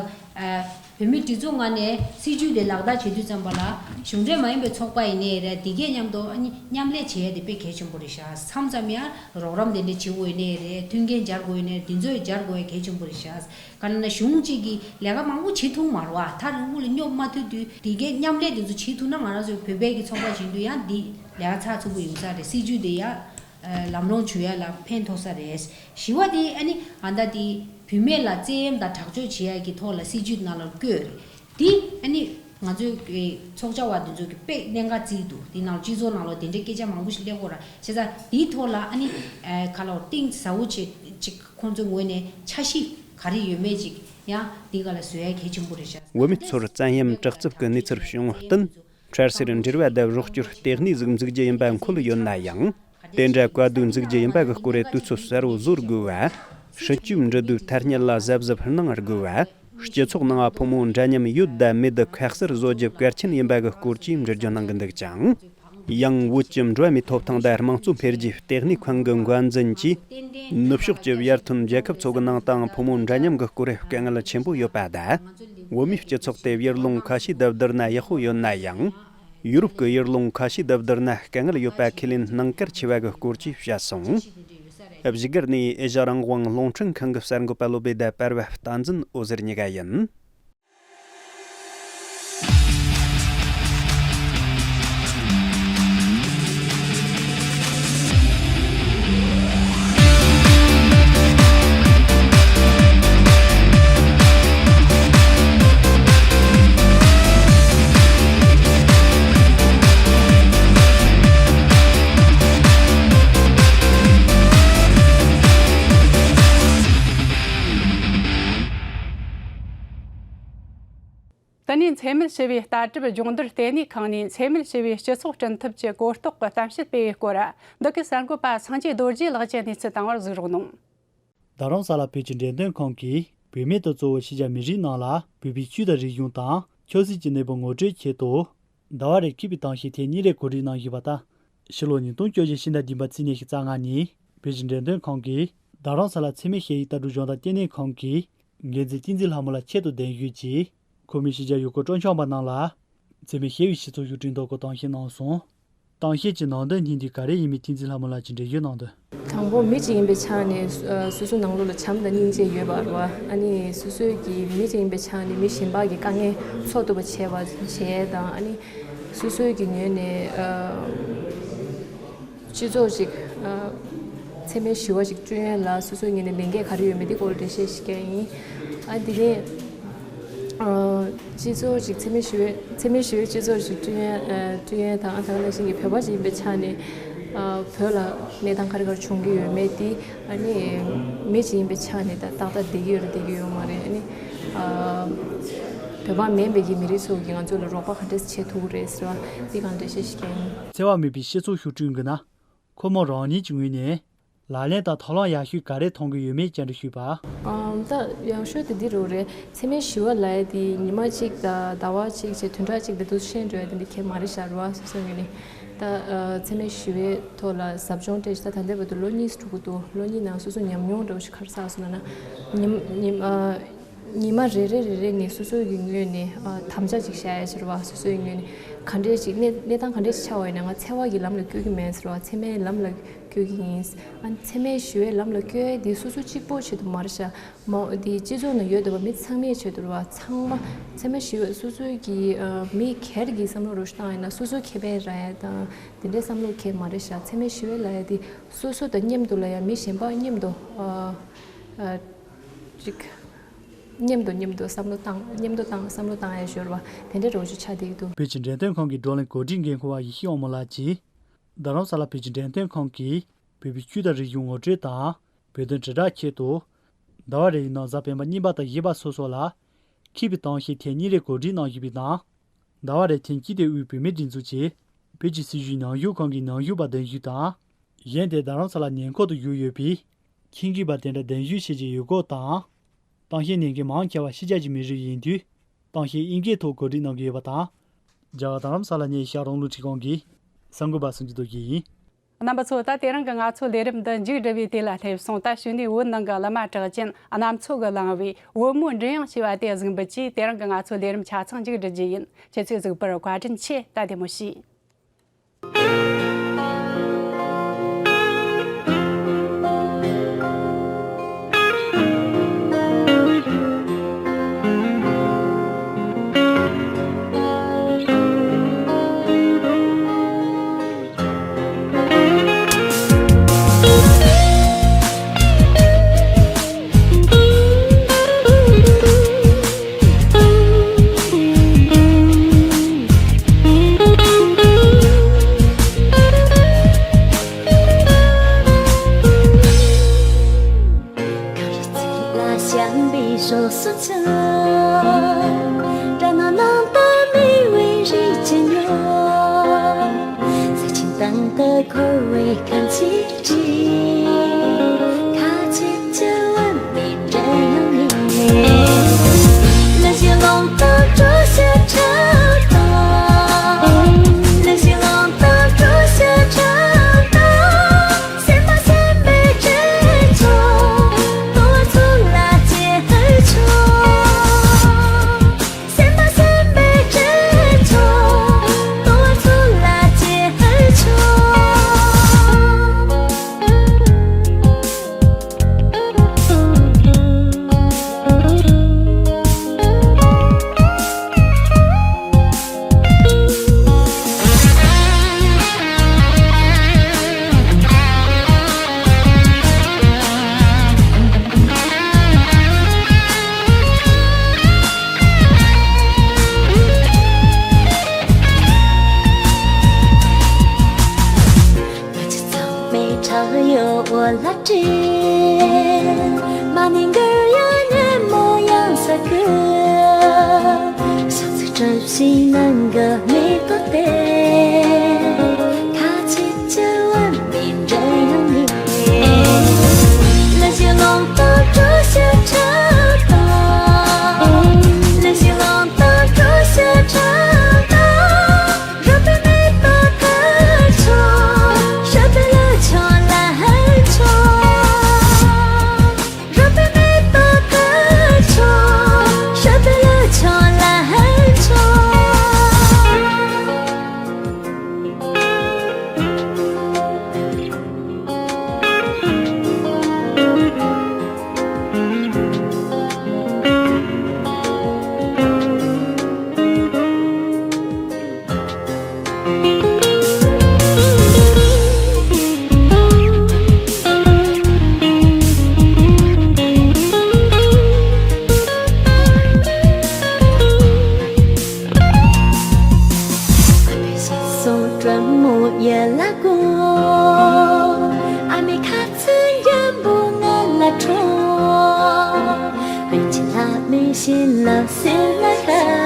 བོད་མིའི་སྒྲིག་འཛུགས་ངོས་ནས་སྲིད་ཇུས་དེ་ལག་བསྟར་བྱེད་དུས་ཙམ་པ་ལ་གཞུང་འབྲེལ་མ་ཡིན་པའི་ཚོགས་པ་ཡིན་ནའི་རེད། དེ་གས་མཉམ་དུ་ཨ་ནི་མཉམ་ལས་བྱེད་ཡ་དེ་དཔེ་གལ་ཆེན་པོ་རེད་ཤག་མཚམས་མཚམས་ཡང་རོགས་རམ་དེ་འདྲ་བྱེད་དགོས་ཡིན་ནའི་རེད། མཐུན་རྐྱེན་སྦྱར་དགོས་ཡིན་ནའི་རེད། དེ་ཚོ་སྦྱར་དགོས་ཡ་གལ་ཆེན་པོ་རེད་ཤག་ག་ལ་ན་གཞུང་གཅིག་གིས་ལས་ཀ་མང་པོ་བྱེད་ཐུབ་མ་རེད་བ། ཐག་རིང་པོ་ལ་སྙོབ་མ་ཐུབ་དུས་དེ་གས་མཉམ་ལས་དེ་ཚོ་བྱེད་ཐུབ་ན་ང་རང་ཚོའི་བོད་པའི་གི་ཚོགས་པ་བྱེད་དུས་ཡང་འདི་ལས་ཀ་ཚགས་ཚུད་པོ་ཡོང་ས་རེད། སྲིད་ཇུས་དེ་ཡང་ལམ་ལྷོང་བྱུང་ཡ་ལ་ཕན་ཐོགས་ས་རེད། བཞི་བ་དེ་ཨ་ནི་ཨ་ད་དེ་བུད་མེད་ལ་བཙན་གཡེམ་དང་དྲག་སྤྱོད་བྱེད་ཡ་གི་ཐོག་ལ་སྲིད་ཇུས་ནང་ལ་བཀོད་རེད། དེ་ཨ་ནི་ང་ཚོའི་གི་ཚོགས་བཅར་བ་དེ་ཚོ་གི་དཔེ་གནད་འགག་བརྩིས་འདུག་དེ་ནང་སྤྱི་ཚོགས་ནང་ལ་དེ་འདྲའི་སྐད་ཆ་མང་པོ་ཞིག་སླེབས་ཀྱི་ཡོད་ར། བྱས་ཙང་དེའི་ཐོག་ལ་ཨ་ནི་ཨ་ག་ལ་གཏིང་ཟབ་པོ་བྱེད་ཅིག་ཁོང་ཚོའི་ངོས་ནས་འཆར་གཞི་ག་རེ་ཡོད་མེད་ཅིག་ཡང་འདི་ག་ལ་བཟོ་ཡ་གལ་ཆེན་པོ་རེད་ཤག་བོད་མི་ཚོར་བཙན་གཡེམ་དྲག་རྩུབ་ཀྱི་གནས་ཚུལ་བྱུང་བར་བརྟེན། འཕྲལ་སེལ་འབྲེལ་བ་དང་རོགས་སྐྱོར་ལྟེ་གནས་ཟིག་འཛུགས་རྒྱུ་ཡིན་པ་འཁོད་ཡོད་ན་ཡང་། དེ་འདྲ་བཀའ་བསྡུར་འཛུགས་རྒྱུ་ཡིན་པ་གི་སྐོར་རེ་དུས་ཚོད་གསར་བོ་བཟོ་དགོས་པ། སྲིད་ཇུས་འབྲི་དུས་ཐ་སྙད་ལ་གཟབ་གཟབ་གནང་དགོས་པ། སྤྱི་ཚོགས་ནང་ཕོ་མོ་འདྲ་མཉམ་ཡོད་དམ་མེད་ཁ་གསལ་བཟོ་རྒྱུ་གལ་ཆེན་ཡིན་པ་གི་སྐོར་བཅས་འགྲེལ་བརྗོད་གནང་གི་འདུག་ཅིང་། ཡང་བོད་ཀྱི་འགྲོ་བ་མིའི་ཐོབ་ཐང་དང་དམངས་གཙོ་འཕེལ་རྒྱས་ལྟེ་གནས་ཁང་གི་འགན་འཛིན་གྱིས། ནུབ་ཕྱོགས་ཀྱི་ཡར་ཐོན་རྒྱལ་ཁབ་ཚོ་གི་ནང་དང་ཕོ་མོ་འདྲ་མཉམ་གྱི་སྐོར་དཀའ་ངལ་ཆེན་པོ་ཡོད་པ་དང་། བོད་མིའི་སྤྱི་ཚོགས་དེ་ཡུལ་ལུང་ཁ་ཤས་དང་བསྡུར་ན་ཡག་པོ་ཡོད་ན་ཡང་། ཡུ་རོབ་ཀྱི་ཡུལ་ལུང་ཁ་ཤས་དང་བསྡུར་ན་དཀའ་ངལ་ཡོད་པ་ཁས་ལེན་གནང་གལ་ཆེ་བ་གི་སྐོར་བཅས་བཤད་སོང་། བཞུགས་སྒར་ནས་ཨེ་ཤ་རང་དབང་རླུང་འཕྲིན་ཁང་གི་གསར་འགོད་པ་བློ་བྷེ་དང་པར་བ་བསྟན་འཛིན་འོད་ཟེར་གཉིས་ཀ་ཡིན། དེ་ནས་འཚེ་མེད་ཞི་བའི་ལྟ་གྲུབ་སྦྱོང་བརྡར་ལྟེ་གནས་ཁང་ནས་འཚེ་མེད་ཞི་བའི་སྤྱི་ཚོགས་བསྐྲུན་ཐབས་ཀྱི་གོ་རྟོགས་ཀྱི་གཏམ་བཤད་སྤེལ་བའི་སྐོར། འདི་གའི་གསར་འགོད་པ་སངས་རྒྱས་རྡོ་རྗེ་ལགས་ཀྱིས་གནས་ཚུལ་བཏང་བར་གཟིགས་རོགས་གནང་། རྡ་རམ་ས་ལ་བོད་ཀྱི་འགྲེམས་སྟོན་ཁང་གིས་བུད་མེད་དང་གཙོ་བོ་ཤེས་བྱ་མི་རིགས་རྣམས་ལ་བོད་པའི་ཆོས་དང་རིག་གཞུང་དང་ཆབ་སྲིད་ཀྱི་གནས་བབ་ངོ་སྤྲོད་ཆེད་དུ། ཟླ་བ་རེར་འཁོད་པའི་གཏམ་བཤད་ཐེངས་གཉིས་རེ་གོ་སྒྲིག་གནང་བཞིན་པ་དང་། ཕྱི་ལོ་ཉིས་སྟོང་བཅོ་བརྒྱད་ཕྱི་ཟླ་བདུན་པ་ཚེས་ཉི་ཤུ་རྩ་ལྔ་ཉིན་བོད་ཀྱི་འགྲེམས་སྟོན་ཁང་གིས་རྡ་རམ་ས་ལ་འཚེ་མེད་ཞི་བའི་ལྟ་གྲུབ་སྦྱོང་བརྡར་ལྟེ་གནས་ཁང་གི་འགན་འཛིན་བསྟན་འཛིན་ལྷ་མོ་ལགས་ཆེད་དུ་གདན་ཞུས་ཀྱིས། ཁོ་མོས་ཤེས་བྱ་ཡོད་སྐོར་སྤྲོ་འཆམ་པ་རྣམས་ལ་འཚེ་མེད་ཞི་བའི་སྤྱི་ཚོགས་ཤོག་དྲིལ་ཐོག་གི་གཏམ་བཤད་གནང་སོང་། གཏམ་བཤད་ཀྱི་ནང་དོན་སྙིང་བསྡུས་ག་རེ་ཡིན་མིན་བསྟན་འཛིན་ལྷ་མོ་ལགས་ཀྱིས་འགྲེལ་བརྗོད་གནང་དོན། དང་པོ་མི་གཅིག་ཡིན་པའི་ཆ་ནས་སོ་སོའི་ནང་ལོགས་ལ་བྱམས་དང་སྙིང་རྗེ་ཡོད་པ་རེད་བ། ཨ་ནི་སོ་སོའི་གི་མི་གཅིག་ཡིན་པའི་ཆ་ནས་མི་གཞན་པ་གི་དཀའ་ངལ་ཚོར་ཐུབ་པ་བྱས་པ་བྱས་དང་། ཨ་ནི་སོ་སོའི་གི་ངོས་ནས་སྤྱི་ཚོགས་ཅིག་འཚེ་མེད་ཞི་བ་ཅིག་བསྐྲུན་ཡ་ལ་སོ་སོའི་ངོས་ནས་ལས་འགན་ག་རེ་ཡོད་མེད་དེ་སྐོར་འགྲེལ་བཤད་ཞིག་བསྐྱལ་ཡིན། ཨ་དེ་ནས། སྤྱི་ཚོགས་ཤིག་འཚེ་མེད་ཞི་བའི་འཚེ་མེད་ཞི་བའི་སྤྱི་ཚོགས་ཤིག་བསྐྲུན་ཡ་བསྐྲུན་ཡ་དང་། ཨ་ད་ག་ནང་བཞིན་གྱི་བོད་པ་ཞིག་ཡིན་པའི་ཆ་ནས་བོད་ལ་གནས་སྟངས་ག་རེ་ག་རེ་བྱུང་གི་ཡོད་མེད་དེ། ཨ་ནི་མི་ཞིག་ཡིན་པའི་ཆ་ནས་ད་ཏག་ཏག་བསྡད་ཀྱི་ཡོད་རེད་བསྡད་ཀྱི་ཡོད་མ་རེད། ཨ་ནི་བོད་པ་མིན་པའི་གི་མི་རིགས་ཚོ་གིས་ང་ཚོ་ལ་རོགས་པ་ག་འདྲས་བྱེད་ཐུབ་ཀྱི་རེད་ཟེར་བ་འདི་གང་འགྲེལ་བཤད་ཞིག་བསྐྱལ་ཡིན། འཚེ་བ་མེད་པའི་སྤྱི་ཚོགས་ཤིག་བསྐྲུན་དགོས་ན། ཁོ་མོ་རང་ཉིད་ཀྱི་ངོས་ནས། ལག་ལེན་དང་ཐབས་ལམ་ཡག་ཤོས་ག་རེ་མཐོང་གི་ཡོད་མེད་བཅར་འདྲི་ཞུས་པ། ཨམ། ད་ཡག་ཤོས་དེ་འདི་རུ་རེད། འཚེ་མེད་ཞི་བ་ལབ་ཡ་དེ་ཉི་མ་གཅིག་དང་ཟླ་བ་གཅིག་བྱས་བདུན་ཕྲག་གཅིག་དེ་དུས་ཤེས་འགྲོ་ཡ་དེ་འདི་ཁྱད་མ་རེད་ཤག་རེད་བ། སོ་སོའི་ངོས་ནས་ད་ཨ་འཚེ་མེད་ཞི་བའི་ཐོག་ལ་ཟབ་སྦྱོང་སྤྲད་ཤག་ད་ལྟའི་བར་དུ་ལོ་གཉིས་སུ་འགྲོ་གི་འདུག་ལོ་གཉིས་ནང་སོ་སོ་ཉམས་མྱོང་འདྲ་བོ་ཞིག་ག་རེ་བསགས་སོང་ལབ་ན། ཉིམ་ཉིམ་ཨ། ཉི་མ་རེ་རེ་རེ་རེ་ནས་སོ་སོའི་གི་ངོས་ནས་ཨ་དམ་བཅའ་ཅིག་བཞག་ཡ་ཟེར་བ། སོ་སོའི་ངོས་ནས་ག་འདྲས་ཅིག་གནས་གནས་སྟངས་ག་འདྲས་ཅིག་ཆགས་པ་ཡིན་ན་ང་འཚེ་བ་གི་ལམ་ལ་བསྐྱོད་ཀྱི་མེད་ཟེར་བ། འཚེ་མའི་ལམ་ལ་བསྐྱོད་ཀྱི་ཡིན། ཨ་འཚེ་མའི་ཞི་བའི་ལམ་ལ་བསྐྱོད་ཡ་དེ་སོ་སོ་གཅིག་པོ་ཆེད་དུ་མ་རེད་ཤག་མ་འོ་དེ་སྤྱི་ཚོགས་ནང་ཡོད་བསྡད་པ་མི་ཚང་མའི་ཆེད་དུ་རེད་བ། ཚང་མ་འཚེ་མ་ཞི་བའི་སོ་སོའི་གི་ཨ་མི་སྒེར་གྱི་བསམ་བློ་རོ་ཞིག་བཏང་ཡིན་ན་སོ་སོ་ཁེ་ཕན་རག་ཡ་དང་དེ་འདྲའི་བསམ་བློ་གང་ཡང་མ་རེད་ཤག་འཚེ་མ་ཞི་བའི་ལབ་ཡ་དེ་སོ་སོ་དང་མཉམ་དུ་ལབ་ཡ་མི་གཞན་པ་མཉམ་དུ་ཨ་ཨ་ཅིག་མཉམ་དུ་མཉམ་དུ་བསམ་བློ་བཏང་མཉམ་དུ་བཏང་བསམ་བློ་བཏང་ཡ་ཞོར་བ་དེ་འདྲའི་རོགས་ཞུ་ཆགས་བསྡད་ཀྱི་འདུག་བོད་ཀྱི་འབྲེལ་མཐུད་ཁང་གི་བགྲོ་གླེང་གོ་སྒྲིག་འགན་འཁུར་བ་ཡེ་ཤེས་དབང་མོ་ལགས་ཀྱིས། རྡ་རམ་ས་ལ་བོད་ཀྱི་འབྲེལ་མཐུད་ཁང་གིས་བོད་པའི་ཆོས་དང་རིག་གཞུང་ངོ་སྤྲོད་དང་བོད་དོན་དྲིལ་བསྒྲགས་ཆེད་དུ། ཟླ་བ་རེའི་ནང་གཟའ་སྤེན་པ་གཉིས་པ་དང་བཞི་པ་སོ་སོ་ལ། འཁེལ་བའི་གཏམ་བཤད་ཐེངས་གཉིས་རེ་གོ་སྒྲིག་གནང་བཞིན་པའི་ནང་། ཟླ་བ་རེའི་ཐེངས་གཅིག་དེ་དབུས་བོད་མིའི་སྒྲིག་འཛུགས་ཀྱི་བོད་ཀྱི་སྲིད་བྱུས་ནང་ཞུགས་ཁང་གི་ནང་ཞུགས་པ་གདན་ཞུས་དང་། གཞན་དེ་རྡ་རམ་ས་ལ་ཉེ་འཁོར་དུ་བཞུགས་ཡོད་པའི་ཁྱིམ་རྒྱུད་པ་དེ་འདྲ་གདན་ཞུ་བྱེད་ཀྱི་ཡོད་སྐོར་དང་། གཏམ་བཤད་གནང་མཁན་མང་ཆེ་བ་ཕྱི་རྒྱལ་གྱི་མི་རིགས་ཡིན་དུས། གཏམ་བཤད་དབྱིན་སྐད་ཐོག་གོ་སྒྲིག་གནང་གི་ཡོད་པ་དང་། རྒྱ་གར་རྡ་རམ་ས་ལ་ནས་ཤར་རོང་ལུགས་ཁྲིད་ཁང་གི་གསར་འགོད་པ་སུ་འཇུ་རྡོ་རྗེ་ཡིན། རྣམ་པ་ཚོ། ད་དེ་རིང་གི་ང་ཚོའི་ལས་རིམ་འདི་མཇུག་བསྒྲིལ་བའི་དུས་ལ་སླེབས་སོང་། ད་གཞུག་ནས་བོད་ནང་གི་གླུ་མ་གྲགས་ཅན་གནམ་མཚོ་གིས་བླངས་པའི་བོད་མོའི་མགྲིན་དབྱངས་ཞེས་པ་དེ་གཟིགས་འབུལ་གྱིས་དེ་རིང་གི་ང་ཚོའི་ལས་རིམ་ཆ་ཚང་མཇུག་བསྒྲིལ་རྒྱུ་ཡིན། ཁྱེད་ཚོས་གཟིགས་པར་བཀའ་དྲིན་ཆེ། ད་བདེ་མོ་བྱོས། གངས་རི་རྩེ་ལ་བཤམས་པའི་ཞོ་སོ་ཆུ། སྦྲ་ནག་ནང་དུ་མེ་འོད་རིས་ཀྱིས་ཉོ། ས་ཆེན་སྟེང་དུ་འཁོར་བའི་ཁམས་ཀྱི་དྲི། ཁ་ཆེ་ཆུ་བུར་མེ་འདྲ་ཡང་མེད། ལ་ཞིག་ལོང་དང་གྲོ་ཞིག་ཁྲག་དང་། ལ་ཞིག་ལོང་དང་གྲོ་ཞིག་ཁྲག་དང་། སེམས་པ་སེམས་པའི་དྲན་ཆོག །དོ་བ་ཚོ་ལ་སྐྱེ་ཧུར་ཆོག །སེམས་པ་སེམས་པའི་དྲན་ཆོག །དོ་བ་ཚོ་ལ་སྐྱེ་ཧུར་ཆོག་ང་ཚོ་ཚང་མའི་ཕྲག་གཡོག་འོག་ལ་བྲིས། མ་ཎི་འགུལ་ཡང་ཉིན་མོ་ཡང་ས་ཁུལ། ཤ་ཚིག་གྲུ་བཞིའི་ནང་གི་མེ་ཏོག་དེ། ཁ་ཆེ་ཆུ་བུར་མེ་འདྲ་ཡང་མེད། ལ་ཞིག་ལོང་དང་གྲོ་ཞིག་ཁྲག་དང་། ལ་ཞིག་ལོང་དང་གྲོ་ཞིག་ཁྲག་དང་། རོལ་པའི་མེ་ཏོག་ཐར་ཆོག །རོལ་པའི་ལུག་ཆོག་ལ་ཧར་ཆོག །རོལ་པའི་མེ་ཏོག་ཐར་ཆོག །རོལ་པའི་ལུག་ཆོག་ལ་ཧར་ཆོག་སོང་སྤྲང་མོ་ཡ་ལ་གོ། ཨ་མའི་ཁ་ཚིག་འཇམ་པོ་ང་ལ་འཕྲོ། བོད་ཀྱི་ལྷ་མོའི་བྱིན་རླབས་སེམས་ལ་ཤར།